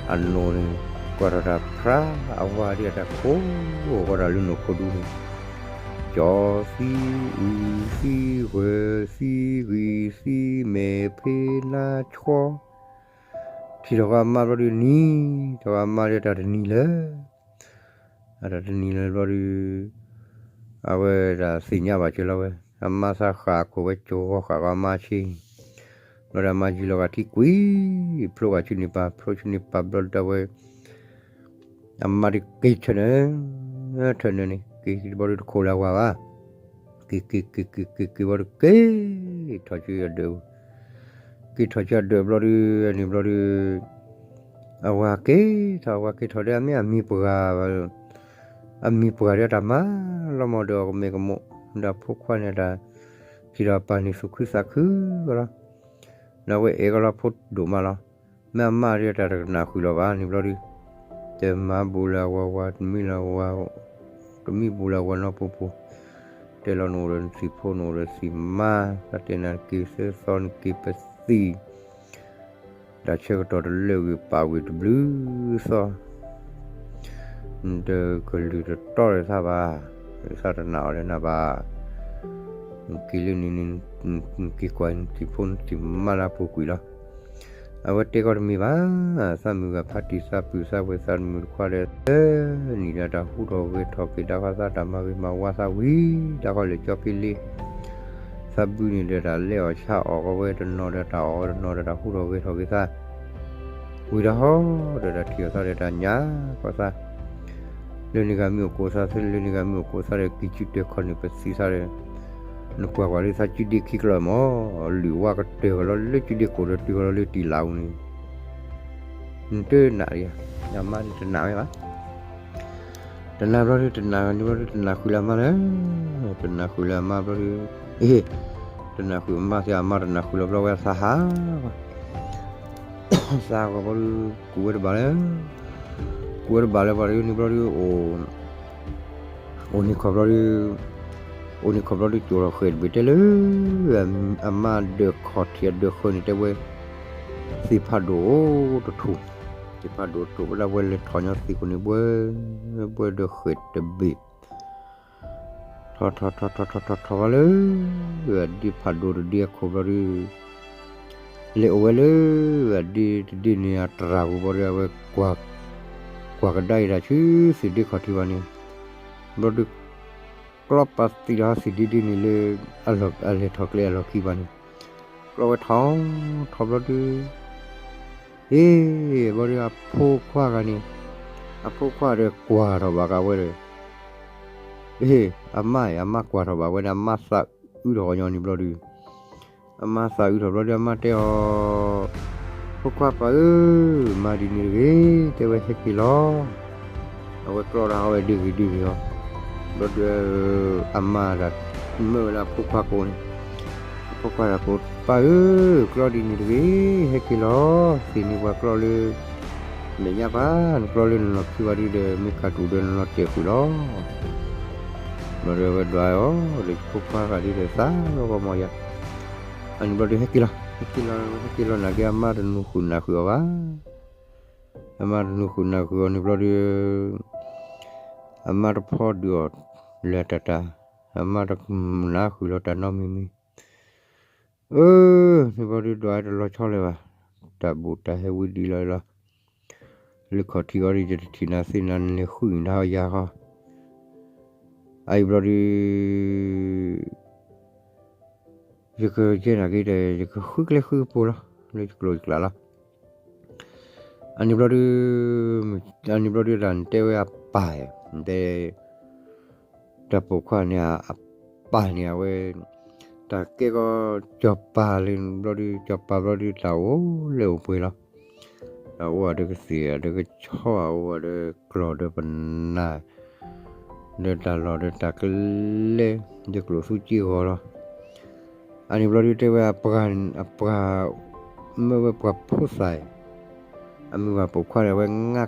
အနိၣ်န့ၣ် ကွၢ်ထီၣ်တၢ်ဖျါအဝၤဒ်အတၢ်ခိၣ် ကွၢ်တၢ်လၢနိၣ်ခိၣ်ဒူန့ၣ် ကၠီသံအုၣ်သံဂၢၢ်သံဂံၢ်သံမဲာ်ဖ့နါဆှီ ထံၣ်ထီၣ်ဃာ်အမါဘျီဒီးနံၤ ထီၣ်ဃာ်အမါဒီးတၢ်တနံၤလၢ အတၢ်တနံၤလၢဘျီဒီး အဝဲဒၣ်သ့ၣ်ညါဘၣ်က့ၤလီၤဝဲ အမါသးဃာ်အခိၣ်ဝဲကၠီဂီၤဃာ်ဃီအမါဆ့ ဘျီဒီးအမါယံၤလီၤဂာ်ထံကွံာ် ဖျိဂာ်ဆူန့ၣ်ပၢ် ဖျိဆူန့ၣ်ပၢ်ဘျီဒီးဝဲ အမါဒီးက့ၤထၢၣ်နၢ ထၢၣ်နၢန့ၣ် က့ၤဘျီဒီးတခိၣ်လၢအဝၤဘၣ် က့ၤက့ၤက့ၤက့ၤက့ၤက့ၤဘျီဒီးက့ၤ ထီၣ်ဆူအဒၢး က့ၤထီၣ်ဆူအဒၢးဘျီဒီး အန့ၣ်ဘျီဒီး အဝၤက့ၤထီၣ် အဝၤက့ၤထီၣ်ဒီး အမ့ၢ်အမံၤပှၢ် အမံၤပှၢ်ဒီးတၢ်မၤလီၤမၢ်ဒီးအီၤကမဲာ်ကမိၣ် ဒီးအဖိခွါန့ၣ်တၢ် ထံၣ်ဒီးအပၢ်န့ၣ်သူၣ်ခုသးခုကီးလီၤ ဒီးအဝဲအဲၣ်ကီးလီၤဖိဒိၣ်မးလီၤ မ့ၢ်အမါဒီးတၢ်တကနၣ်ဃုာ်လီၤဘၣ်န့ၣ်ဘျီဒီး တမၤဘူးလၢအဝၤဝၤ တမံလၢအဝၤ တမံဘူးလၢအဝၤနီၢ်ပူၤပူၤ တဲလီၤနအိၣ်ဒီးနသံၣ်ဖိ နအိၣ်ဒီးသံၣ်မါ တၢ်တဲနၤက့ၤသၢသီ နက့ၤပသံၣ် တၢ်ဆၢကတီၢ်တလၢာ်ဂ့ၤ ပာ်ဝံၤတဘျုးသီ နတကလုၢ်တတီဒီးသးဘၣ်, သးတနာ်အီၤဒီးနၤဘၣ်. နက့ၤလၢန့ၣ်န့ၣ် နက့ၤကွၢ်နသံၣ်ဖိနသံၣ်မါလၢအပူၤကွံာ်လီၤ. အဝဲတဲကီးတမ့ၢ်ဘၣ်, သးမုၢ်ဂၤဖးတံၢ်သးပုၢ်သးဝဲၢ်သးတမုာ်တခွါဒီး သၢနံၣ်ဒီးတၢ်ဟူထီၣ်ဂဲၤထီၣ်က့ၤဒၣ်ဃီသး တၢ်မၤဂ့ၤမၤဝါသးဝံၤ ဒၣ်ဃီလၢကၠီက့လ့ သးဘုန့ၣ်ဒီးတၢ်လဲၤအီၣ်ဆါအီၣ်ကီးဝဲတနီၤဒီးတၢ်အီၣ်ဝဲတနီၤဒီး တၢ်ဟူထီၣ်ဂဲၤထီၣ်က့ၤသး ဝံၤတၢ်ဟီဒီးတၢ်ထံၣ်အီၤသးဒီးတၢ်ညါကီးသး, လၢန့ၣ်ဂၤမ့ၢ်အိၣ်ကိးသးသ့ လၢန့ၣ်ဂၤမ့ၢ်အိၣ်ကိးသးဒီး ကံၢ်စုတဲခီန့ၣ်ပသံသးဒီး နကွၢ်ကွၢ်လၢသးစုဒ့ခံကလီၢ်မၢ်, လုၢ်ဝါကတၢၢ်ကီးလီၤလၢစုဒ့ခိၣ်ဒီးတုၤကီးလီၤလၢတံၢ်လးအူန့ၣ် နတနာ်, အမါန့ၣ်တနာ်ဝဲဘၣ်. တနာ်ဘျီဒီး တနာ်န့ၣ်ဘျီဒီး တနာ်ဃုာ်လၢအမါလၢ, တနာ်ဃုာ်လၢအမါဘျီဒီး, အ့, တနာ်ဃုာ်အမါသ့ အမါတနာ်ဃုာ်လီၤဘျီဝဲသးဟး, သးဂီၤဘျီဒီး ကူးဝဲတဘၣ်လၢ, ကူးဝဲတဘၣ်လၢပှၤတဂၤန့ၣ်ဘျီဒီး အိၣ်န့ၣ်ခီဘျီဒီး, အိၣ်န့ၣ်ခီဘျီဒီး ကၠီၤလီၤဃဲၤတဘ့ၣ်တဲလၢ အမါဒၢးခီၣ်ထံးအဒၢးဃၢၤန့ၣ်တဲဝဲ, သ့ၣ်ဖးဒိၣ်တထူၣ်, သ့ၣ်ဖးဒိၣ်တထူၣ်ဝဲဒၣ်ဝဲလဲၤထီၣ်ညီသ့ၣ်ခိၣ်န့ၣ်ဘှဲ, ဘှဲဒီးဃဲၤတဘ့ၣ် ထီၣ်ထီၣ်ထီၣ်ထီၣ်ထီၣ်ထီၣ်ထီၣ်ဝဲလၢ အဒ့ဖးဒိၣ်တဒ့အခိၣ်ဘျီဒီး လဲၤအိၣ်ဝဲလၢ အဒ့တဒ့န့ၣ်အတရၢ်ပူၤဘျီဒီး အဝဲ ကွၢ်ကဒါအံၤတၢ်ဆူသ့ၣ်ဒ့ခီၣ်ထံးဘၣ်န့ၣ်, ဘျီဒီး ကျီပာ်သံလီၤသ့ၣ်ဒ့ဒ့န့ၣ်လၢ အလဲၤထီၣ်ကျဲအလီၢ်ခံဘၣ်န့ၣ်, ကျီဝဲထီၣ်ထီၣ်ဘျီဒီး အ့, ဘျီဒီးအဖိခွါဂၤန့ၣ်, အဖိခွါဒီးကွၢ်ထီၣ်ဘၣ်ကဝဲဒီး, အ့, အမါအံၤ အမါကွၢ်ထီၣ်ဘၣ်ဝဲဒီး အမါသးအုးထီၣ်ကညီန့ၣ်ဘျီဒီး, အမါသးအုးထီၣ်ဘျီဒီး အမါတဲအီၤ, ဖိခွါပၢ်ဧၢ, မၤဒ်န့ၣ်တဂ့ၤ, တဲဝဲဟဲက့ၤလီၤ. အဝဲကျီတၢ်ဟီဝဲဒ်ဂ့ၤဒ်ဂ့ၤအီၤ, ဘျီဒုး အမါတၢ် မၢဝဲလၢအဖိခွါကိးန့ၣ်, အဖိခွါတၢ်ကိး, ပၢ်ဧၢ, ကျီဒ်န့ၣ်တဂ့ၤ, ဟဲက့ၤလီၤ. သ့ၣ်န့ၢ်ပှၤကျီလၢ မဲာ်ညါပၢ်, နကျီလၢနလီၢ်ခံဝံၤဒုးဒီး မ့ၢ်ကၢ်တူာ်ဒီးနလီၤတဲာ်ဃုာ်လီၤ. ဘျီဒုးအဝဲဒွးအီၤ, ဒီးဖိခွါဂၤဒုးဒီးသးလီၤဂီၢ်မီၤယၤ, အန့ၣ်ဘျီဒုးဟဲက့ၤလီၤ, ဟဲက့ၤလီၤ, ဟဲက့ၤလီၤနာ်က့အမါတနူၤဃုာ်နၢ်ဃုာ်အီၤဘၣ်. အမါတနူၤဃုာ်နၢ်ဃုာ်အီၤန့ၣ်ဘျီဒုး အမါတဖီဒုးအီၤလၢတၢ်တၢ်, အမါတနၢ်ဃုာ်လီၤတၢ်နီတမံၤမံၤ, အၢ, န့ၣ်ဘျီဒုးဒွးတလီၤဆီလၢၤဘၣ်, တၢ်ဘူးတၢ်ဟဲဝံၤဒ်လီၤလီၤ, လၢခီၣ်ထံးအီၤဒုး ယတထံၣ်နၤသ့ၣ်နၤ နလဲၤဃုနၤယၤဃီ, အအံၤဘျီဒုး ယကယဲၢ်နာ်က့ဒီး ယကဃုကျဲဃုကပူၤလီၤ, လၢယကျိၤယကျဲလီၤ. အန့ၣ်ဘျီဒုး, အန့ၣ်ဘျီဒုးတၢ်နတဲဝဲအပၢ်, နတဲ တၢ်ပိာ်ခွါန့ၣ် အပၢ်န့ၣ် အဝဲ တၢ်ကဲကီး စီၤပၤလၢဘျီဒုး စီၤပၤဘျီဒုး တၢ်အိၣ်လၢအိၣ်ပှဲၤလီၤ. တၢ်အိၣ်အဒၢကသ့ၣ် အဒၢကဆီ အအိၣ်အဒၢကျီၢ်ဒီးပနၢ် ဒီးတၢ်လီၢ်ဒီးတၢ်ကလဲ ဒီးကျိၣ်သူစ့ဂီၤလီၤ. အန့ၣ်ဘျီဒုးတဲဝဲ အပှၤ မ့ၢ်ဝဲပှၤဖိသၣ်အံၤ, အမုၢ်ဂၤပိာ်ခွါန့ၣ် အဝဲ ငါ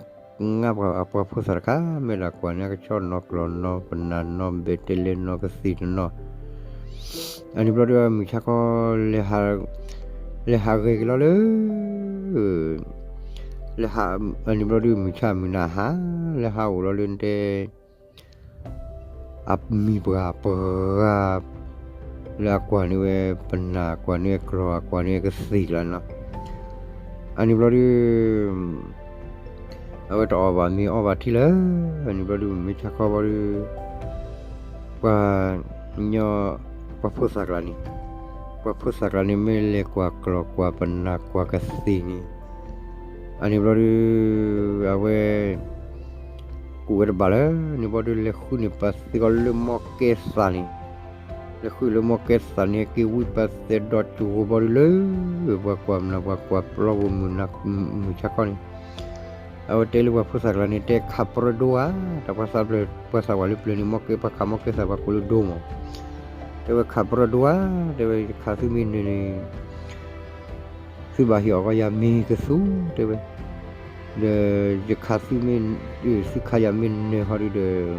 ပှၤအပှၤဖိသၣ်တခါ မ့ၢ်ဒၣ်ကွၢ်န့ၢ်ကဆီနီၤကျီၢ်နီၤပနၢ်နီၤဘဲးတဲလဲနီၤကသ့ၣ်တနီၤ, အန့ၣ်ဘျီဒုးမုၢ်ဆါခီ လဲၤဟးဂဲၤက့ၤလီၤလၢ လဲၤဟး အန့ၣ်ဘျီဒုးမုၢ်ဆါမုၢ်နၤဟါ လဲၤဟးအိၣ်လီၤလၢနတဲ အမံၤပှၤပှၤ လၢအကွၢ်န့ၢ်ဝဲပနၢ် ကွၢ်န့ၢ်ဝဲကျီၢ် ကွၢ်န့ၢ်ဝဲကသ့ၣ်ကျါန့ၣ်လီၤ. အန့ၣ်ဘျီဒုး အဝဲတအီၣ်ဘၣ်မ့ၤအီဘၣ်ထံလၢာ်, အန့ၣ်ဘျီဒုးမုၢ်ဆါခီဘျီဒုး ပှၤ ညီ ပှၤဖိသၣ်ကျါန့ၣ်, ပှၤဖိသၣ်ကျါန့ၣ် မ့ၢ်လဲၤကွၢ်ကျီၢ်ကွၢ်ပနၢ်ကွၢ်ကသ့ၣ်န့ၣ်, အန့ၣ်ဘျီဒုး အဝဲ ကူၣ်ဝဲတဘၣ်လၢၤ, န့ၣ်ဘျီဒုး လဲၤဃုန့ၢ်ပှၤသ့ၣ်ကီးလၢမီကဲသးန့ၣ်, လဲၤဃုလၢမီကဲသးန့ၣ် ဟဲက့ၤဝံပှၤသ့ၣ်ဒီးကၠိၤဘျီဒုးလၢ ပှၤကွၢ်မနုၤ ပှၤကွၢ်ပျီပူၤမုၢ်နၤ မုၢ်ဆါခီန့ၣ်, အဝဲတဲလၢပှၤဖိသၣ်ကျါန့ၣ် တဲခးပြၢဒိဧါ, တၢ်ပှၤသးပျၢၤ ပှၤသးဝးလၢပျၢၤန့ၣ် မီကဲ ပှၤခးမီကဲသး ပှၤကိးလၢဒိမး, တဲဝဲခးပြၢဒိဧါ, တဲဝဲ ယခးသုမ့ၢ်နၢၤန့ၣ် သုဘၣ်ဟ့ၣ်အီၣ်ကီးယၤမ့ၤကသူ တဲဝဲ, ဒီးယခးသုမ့ၢ် သုခးယၤမ့ၢ်နၢၤဟီဒုးဒီး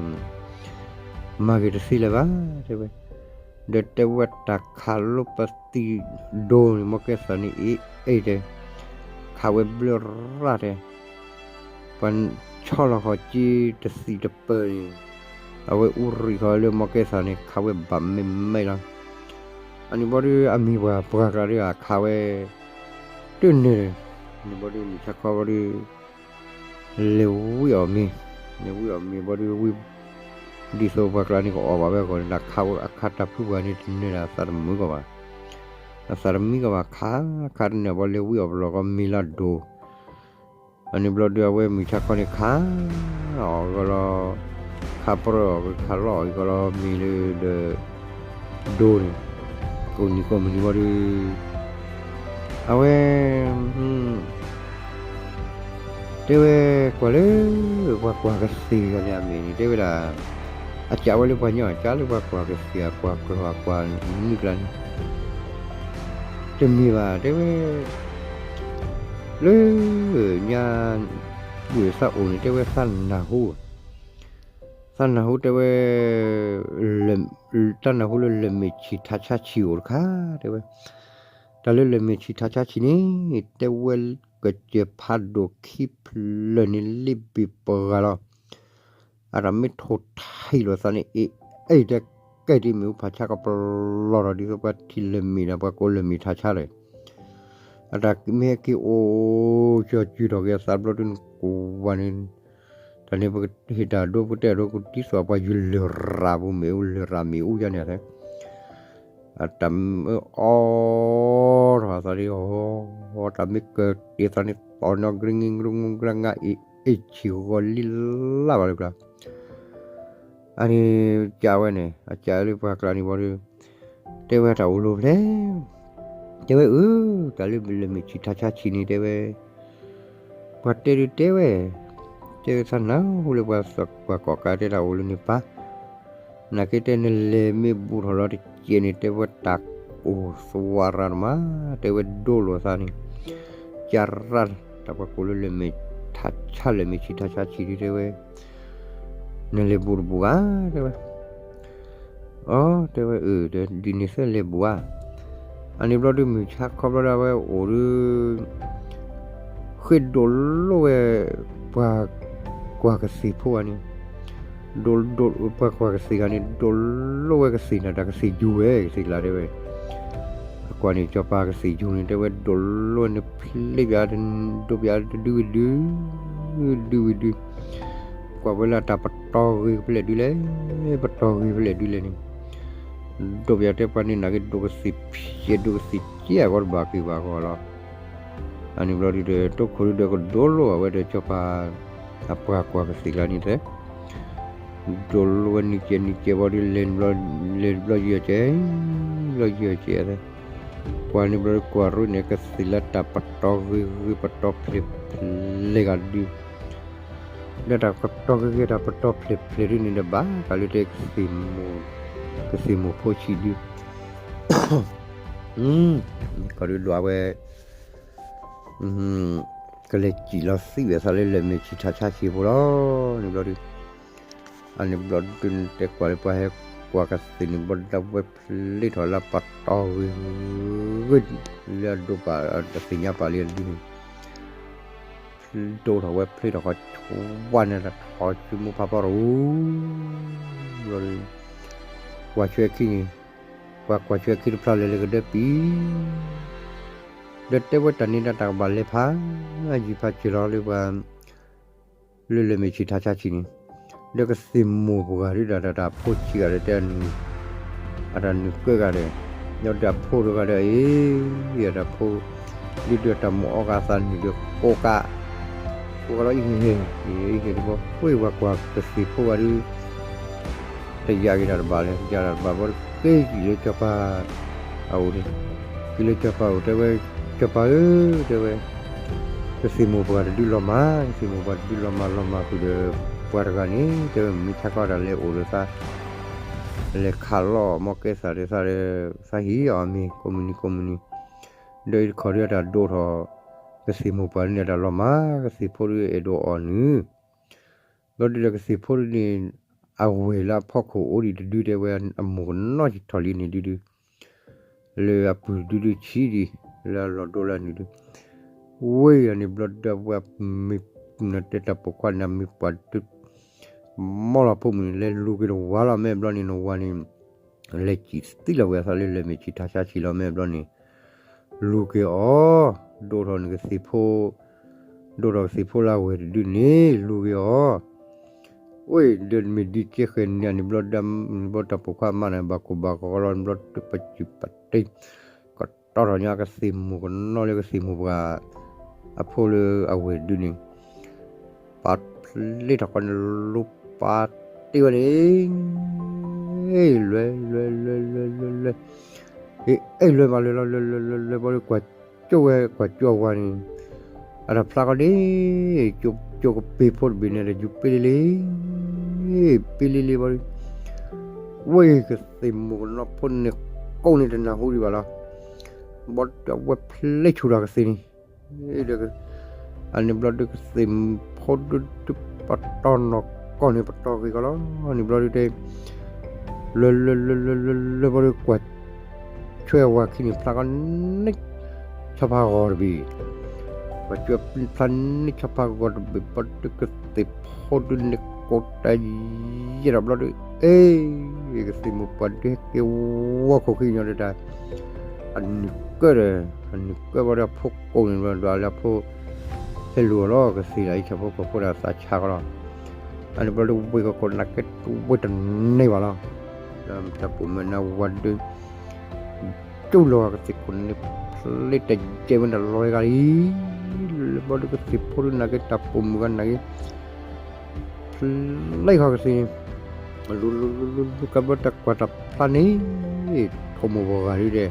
မၤဂ့ၤတသ့လၢၤဘၣ် တဲဝဲ, ဒီးတဲဝဲတၢ်ခးလိပသံးဒိန့ၣ် မီကဲသးန့ၣ်အ့ၣ်အ့ၣ်တဲ, ခးဝဲဘျၢရၣ်တဲ ပှၤဆီလီၤဃီၤက့တသံးတပၢၤန့ၣ်, အဝဲအူရံၣ်ဃီၤလၢမီကဲသးန့ၣ် ခးဝဲဘၣ်မဲာ်မဲာ်လီၤ. အန့ၣ်ဘျီဒုး အမံၤပှၤပှၤကျါဒုး အခးဝဲ တနၢၤ, န့ၣ်ဘျီဒုး မုၢ်ဆါခီဘျီဒုး လဲၤဝံအီၣ်မ့ၤ, လဲၤဝံအီၣ်မ့ၤဘျီဒုး ဝံ ဒ်သိးပှၤကျါန့ၣ် ကအီၣ်ဘၣ်ဝဲအဂီၢ်န့ၣ် တၢ်ခးဝဲအခါတၢ်ဖုပှၤန့ၣ် တနၢၤဒၣ်အသးတမုာ်ကီးဘၣ်, အသးတမံကီးဘၣ် ခး ခးတနၢၤဘျီ လဲၤဝံအီၣ်ပလီၢ်ကီးမ့ၤလၢဒိ အန့ၣ်ဘျီဒုး အဝဲမုၢ်ဆါခီန့ၣ် ခးအီၣ်ကီးလီၤ, ခးပြၢအီၣ် ခးလီအီၣ်ကီးလီၤ မ့ၤလၢဒီး ဒိန့ၣ်, ကိးနံၤကိးမုၢ်နံၤဘျီဒုး အဝဲ တဲဝဲ ကွၢ်လၢ ပှၤကွၢ်ကသ့ၣ်ဂီၤန့ၣ်အမဲာ်န့ၣ် တဲဝဲဒၣ် အကးဝဲလၢပှၤညီ အကးလၢပှၤကွၢ်ကသ့ၣ် အကွၢ်ကျီၢ် အကွၢ်နံၣ်ကျါန့ၣ် တမ့ၢ်ဘၣ် တဲဝဲ လၢ ညါ ပုၢ်သးအိၣ်န့ၣ် တဲဝဲသးနၢ်ဟူ သးနၢ်ဟူတဲဝဲ တၢ်နၢ်ဟူလၢလၢၢ်မ့ၢ်ဆံၣ်ထးဆါဆံၣ်အိၣ်တခါ တဲဝဲ တၢ်လၢလၢၢ်မ့ၢ်ဆံၣ်ထးဆါဆံၣ်န့ၣ် တဲဝဲကစၢၢ်ဖးဒိၣ်ခံဖျၢၣ်န့ၣ် လ့ဘ့ၣ်ပှၤလီၤ. အတၢ်မ့ၢ်ထိၣ်ထံၣ်လိာ်သးန့ၣ် အ့ၣ်အ့ၣ်တဲကဲဒ်မ့ၣ်အူဖးဆါကပလီၢ်ဒီး ဒ်သိးပှၤထံၣ်လၢၢ်မ့ၣ်ဒီး ပှၤကိးလၢၢ်မ့ၣ်ထးဆါလၢာ် အတၢ်မ့ၢ်ဟဲက့ၤအိၣ် ကၠီၤစုၤထီၣ်က့ၤအသးဘျီဒုး နကိးဝဲန့ၣ် တၢ်န့ၣ် ပကဟ့ၣ်တၢ်ဒိ ပကတဲအဒိ ကဒ်သိးပှၤယုၢ်လၢၢ်ရၤပူၤ မ့ၣ်အူလၢၢ်ရၤမ့ၣ်အူယါန့ၣ် အတၢ်မ့ၢ်အီထီၣ်အသးဒ်အီၤ တၢ်မ့ၢ်ကတ့ၤသးန့ၣ် သီၣ်နီၤ ကရံၣ်ငံၣ် ကရူၣ်ငူၣ် ကရၣ်ငါ အ့ၣ်အ့ၣ် ဆံၣ်ဂီၤလံလၢ်ဘၣ်လၢကျါ အန့ၣ် ကးဝဲန့ၣ် အကးလၢပှၤကျါန့ၣ်ဘျီဒုး တဲဝဲတၢ်အိၣ်လီၤဖဲလဲၣ် တဲဝဲအၢ, တၢ်လၢလဲၤမ့ၢ်ဆံးထါဆါဆံးန့ၣ် တဲဝဲ, ပှၤတဲဒုးတဲဝဲ, တဲဝဲသးနၢ်ဟူလၢပှၤကိးကးတဲတၢ်အိၣ်လၢန့ၣ်ပၢ်, နာ်က့တဲနလဲၤမ့ၢ်ဘူးထီၣ်လီၤတစဲးန့ၣ် တဲဝဲတၢ်အိၣ်သဝးရၤတမး, တဲဝဲဒိလိာ်သးန့ၣ်, ကရၢ်, တၢ်ပှၤကိးလၢလဲၤမ့ၢ်ထါဆါလဲၤမ့ၢ်ဆံးထါဆါဆံးဒုးတဲဝဲ, နလဲၤဘူးတဘူးဧါ တဲဝဲ အ တဲဝဲအၢ ဒ်န့ၣ်သ့ၣ်လဲၤဘူးဧါ, အန့ၣ်ဘျီဒုးမုၢ်ဆါခီဘျီဒၣ်ဝဲအိၣ်ဒုး ဃ့ဒိးလိဝဲ ပှၤကွၢ်ကသ့ၣ်ဖိဂၤန့ၣ်, ပှၤကွၢ်ကသ့ၣ်ဂၤန့ၣ် ဒိးလိဝဲကသ့ၣ်န့ၣ် တၢ်ကသ့ၣ်ယူၤဝဲ ကသ့ၣ်ကျါတဲဝဲ, အကွၢ်န့ၣ် စီၤပၤကသ့ၣ်ယူၤန့ၣ် တဲဝဲဒိးလိဝဲန့ၣ် ဖျ့ပၠး ဒိးပၠးတဒုဝံၤဒုး, ဒုဝံၤဒုး, ကွၢ်ဝဲလၢတၢ်ပတီၢ်ဂ့ၤဖဲလဲၣ်ဒုးလဲၣ်, ပတီၢ်ဂ့ၤဖဲလဲၣ်ဒုးလဲၣ်န့ၣ်, ဒိးပၠးတဲပှၤန့ၣ်နာ်က့ ဒိးကသ့ၣ်ဖျဲးဒိးကသ့ၣ်ကဲအဂီၢ်တဘၣ်က့ၤဘၣ်ဂီၢ်လီၤ. အန့ၣ်ဘျီဒုးဒီး တိခိၣ်ဒုးဒီးကဒိးလိအဝဲဒီးစီၤပၤ အပှၤကွၢ်ကသ့ၣ်ကျါန့ၣ်တဲ, ဒိးလိဝဲနံၤကဲနံၤကဲဘျီဒုး လဲၤဘျီယံာ်ကဲ, ဘျီယံာ်ကဲ, ကွၢ်န့ၣ်ဘျီဒုးကွၢ်ရ့န့ၣ် ကသ့ၣ်လၢတၢ်ပတီၢ်ဂ့ၤဂ့ၤပတီၢ်ဖျဲးဖျဲးဂၤဒုး, ဒီးတၢ်ပတီၢ်ဂ့ၤဂ့ၤတၢ်ပတီၢ်ဖျဲးဖျဲးဒုးန့ၣ်ဒီးဘၣ်ဃးလၢတဲ ကသ့ၣ်မိၢ်ဖိဆံးဒုး ခီဒုးဒွးဝဲ ကလဲၤစံၣ်လီၤသံဝဲသးလၢလဲၤမ့ၢ်ဆံးထါဆါဆံးဖိလီၤ. န့ၣ်ဘျီဒုး, အန့ၣ်ဘျီဒုးန့ၣ်တဲကွၢ်လၢပှၤဟဲကွၢ်ကသ့ၣ်န့ၣ် ဘျီဒုးဝဲဖျ့ထီၣ်လၢပတီၢ်ဂ့ၤဂ့ၤ လၢအဒိးပာ်တသ့ၣ်ညါပာ်လံအဒုးန့ၣ်, ဖျ့ဒိၣ်ထီၣ်ဝဲဖျ့ထီၣ်ဃီဆိဝါန့ၣ်တထီၣ်ဆူမူဖးဖီတအိၣ် ဘျီဒုး, ကွၢ်ဆွဲခံန့ၣ်, ကွၢ်ကွၢ်ဆွဲခံတဖျါလဲၤလၢကဒၢပံၤ ဒီးတဲဝဲတၢ်န့ၣ်ဒၣ်တၢ်ကဘၣ်လဲၤဖးယံၤဖးစၢၤလီၤလၢပှၤ လၢလဲၤမ့ၢ်ဆံးထါဆါဆံးန့ၣ်, ဒီးကသ့ၣ်မိၢ်ပှၢ်ဒုးဒီးတၢ်တၢ်ဖိဆံးဂၤဒီးတဲအနုာ်, အတၢ်နုာ်ကၢဂၤဒီး, ဒီးအဖိတဂၤဒီးအ့ၣ်, အတၢ်ဖိ, ဒုးဒုးတၢ်မိၢ်အီၣ်ဂၤသးနုာ်ဒီးကိးကး, ကိးကးလီၤအံၤဟ့ၣ်, အံၤဟ့ၣ်တဘီ ဝ့ၢ်ဝဲကွၢ်ကသ့ၣ်ဖိဂၤဒုး တယာ်က့ၤတၢ်တဘၣ်လဲၣ်, တယာ်တၢ်တဘၣ်ဘီဒုး က့ၤကံၣ်လၢစီၤပၤအအိၣ်န့ၣ်, က့ၤလၢစီၤပၤအိၣ်တဲဝဲ, စီၤပၤဧၢ, တဲဝဲ, ကသ့ၣ်မိၢ်ပှၢ်တဒုလီၤမၢ်, ကသ့ၣ်မိၢ်ပှၢ်တဒုလီၤမၢ်လီၤမၢ်ဃုာ်ဒီး ပှၤတဂၤန့ၣ် တဲဝဲမ့ၢ်ဆါခီတၢ်လဲၤအိၣ်ဒီးသး လဲၤခးလီၤမီၢ်ကဲသးဒီးသးဒီး သးဟံးအီၤမ့ၢ်ကိးမုၢ်နံၤကိးမုၢ်နံၤ, ဒီးအံၤတခီဒုးအတၢ်ဒိၣ်ထီၣ် ကသ့ၣ်မိၢ်ပှၢ်န့ၣ်အတၢ်လီၤမၢ် ကသ့ၣ်ဖိဒုးအဲၣ်ဒိးအီၣ်နုာ် ဘျီဒုးဒီးကသ့ၣ်ဖိဒုးန့ၣ် အဝဲၢ်လၢအဖီခိၣ်အိၣ်ဒံးတဒုတဲဝဲ အမိၢ်ကနီၣ်ထီၣ်လံန့ၣ်ဒုဒု လၢအပုၢ်ဒုဒုဆံးဒံး လၢအလီၢ်ဒိလၢအနုာ်ဒု ဝ့ၢ်အန့ၣ်ဘျီဒုးအဝဲမ့ၢ် နတဲတၢ်ပိာ်ခွါန့ၣ် မ့ၢ်ပှၤဒု မီၢ်လီၤဖိမုၣ်န့ၣ် လဲၤလူၤက့ၤတဝၤလီၤ မ့ၢ်ဘျီန့ၣ် နဝၤန့ၣ် လဲၤစံၣ်သံလီၤဝဲအသးလၢလဲၤမ့ၢ်ဆံးထါဆါဆံးလီၤ မ့ၢ်ဘျီန့ၣ် လူၤက့ၤအီၤ ဒိၣ်ထီၣ်နကသ့ၣ်ဖိ ဒိၣ်ထီၣ်ကသ့ၣ်ဖိလၢအဝဲၢ်တဒုန့ၣ် လူၤက့ၤအီၤ ဝ့ၢ်ဒီးမ့ၢ်ဒ်ကဲဃဲၤန့ၣ်န့ၣ်ဘျီ ဘျီတၢ်ပိာ်ခွါမးန့ၣ် ဘၣ်ကိၢ်ဘၣ်ဂီၤလီၤ ဘျီတပစံးပတ့ ကတီၢ်ထီၣ်ညါကသ့ၣ်မိၢ်ကနီၣ်လၢကသ့ၣ်မိၢ်ပှၢ် အဖိလၢအဝဲၢ်တဒုန့ၣ် ပာ်ဖျ့ထီၣ်ဃီန့ၣ် လူၤပာ်တ့ၢ်ဝဲန့ၣ် လွဲ လွဲ လွဲ လွဲ လွဲ လွဲ လွဲ အဲၣ်လွဲမးလွဲလီၤ လွဲ လွဲ လွဲ လွဲ ဘျီဒီးကွၢ်ကၠိဝဲ ကွၢ်ကၠိအဝၤန့ၣ် အတၢ်ဖျါဃီန့ၣ် ကၠိကပ့ၤဖိတဘ့ၣ်န့ၣ် တယူၤပ့လ့လ့ ပ့လ့လ့ဘျီဒီး ဝ့ၢ်ကသ့ၣ်မိၢ်ကနီၣ်ဖိန့ၣ် ကိးန့ၣ်တနၢ်ဟူဒံးဘၣ်လီၤ ဘျီဒီးအဝဲဖျ့ဆူၣ်ထီၣ်ကသ့ၣ်န့ၣ် အန့ၣ်ဘျီဒုးကသ့ၣ်ဖိဒုဒုပတီၢ်နီၢ်ကီၢ်န့ၣ် ပတီၢ်ဂ့ၤကီးလီၤ န့ၣ်ဘျီဒုးတဲ လွဲ လွဲ လွဲ လွဲ လွဲ လွဲ ဘျီဒုးကွၢ်ဆွဲအဝၤခံန့ၣ် ဖျါကီန့ၣ် ဆီဖါဂီၤတဘ့ၣ် ကွၢ်ဆွဲဖျါန့ၣ်ဆီဖါဂီၤတဘ့ၣ် ဘျီဒုးကသ့ၣ်ဖိဒုန့ၣ်ကိးတၢ်ယဲၢ်ဒီးဘျီဒုး အ့ၣ် ကသ့ၣ်မိၢ်ပှၢ်ဒုးဟဲက့ၤဝီခိၣ်ခံညီဒီးတၢ် အနုာ်ကၢဒီး အနုာ်ကၢဘျီဒီးအဖိကိးန့ၣ်ဘျီဒီးလၢအဖိ ဟဲလူၤအီၤလီၤ ကသ့ၣ်လၢအံၤဆီဖိကီၢ်ဖိဒီးသးဆါကီးလီၤ အန့ၣ်ဘျီဒုးဝ့ၢ်ကီၢ်ကီၢ်နာ်က့ ဝ့ၢ်တန့ၢ်ဘၣ်လီၤ တၢ်ပိာ်မုၣ်နၢ်ဝၤဒုး ကၠိလီၤကသ့ၣ်ခိၣ်န့ၣ် ဖျ့တယဲၢ်ဝဲဒၣ်လီၤဂၤလံ လၢဘျီဒုးကသ့ၣ်ဖိဒုးနာ်က့တၢ်ပိာ်မုၣ်ဂၤနာ်က့ ဖျ့ဃီကသ့ၣ် လူၤလူၤလူၤလူၤလူၤကဘျီတၢ်ကွၢ်တၢ်ဖျါန့ၣ် ထိၣ်မိၢ်ပှၢ်ဂၤဒုးဒဲး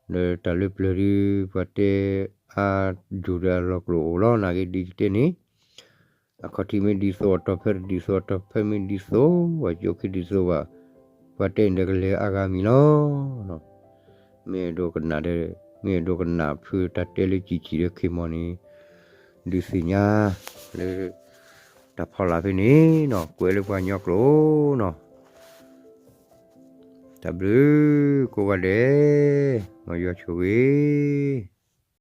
ဒီးတၢ်လၢပျၢၤဒုး ပှၤတဲအါယိာ်ဒီးအလီၢ်ကျိၤအိၣ်လီၤ. နာ်က့ဒ်ယတဲန့ၣ် အခီၣ်ထံးမ့ၢ်ဒ်သိး အတီၢ်ဖဲတဒ်သိး အတီၢ်ဖဲမ့ၢ်ဒ်သိး အယိာ်ခံဒ်သိးဘၣ်, ပှၤတဲန့ၣ်ဒီးကလဲၤအါဂၤမံၤလီၤ. မ့ၢ်အဲၣ်ဒိးကနၣ်ဒီး မ့ၢ်အဲၣ်ဒိးကနၣ်ဖုတၢ်တဲလၢကၠံာ်ကၠံာ်ဒီးခ့မီၤန့ၣ် ဒုးသ့ၣ်ညါလၢ တၢ်ဖီလာ်ဖဲန့ၣ်နီၤ ကွဲးလၢပှၤကညီကျိာ်နီၤ. တၢ်ဘျုးကိးဂၤဒဲး, မ်ယွၤဆိၣ်ဂ့ၤ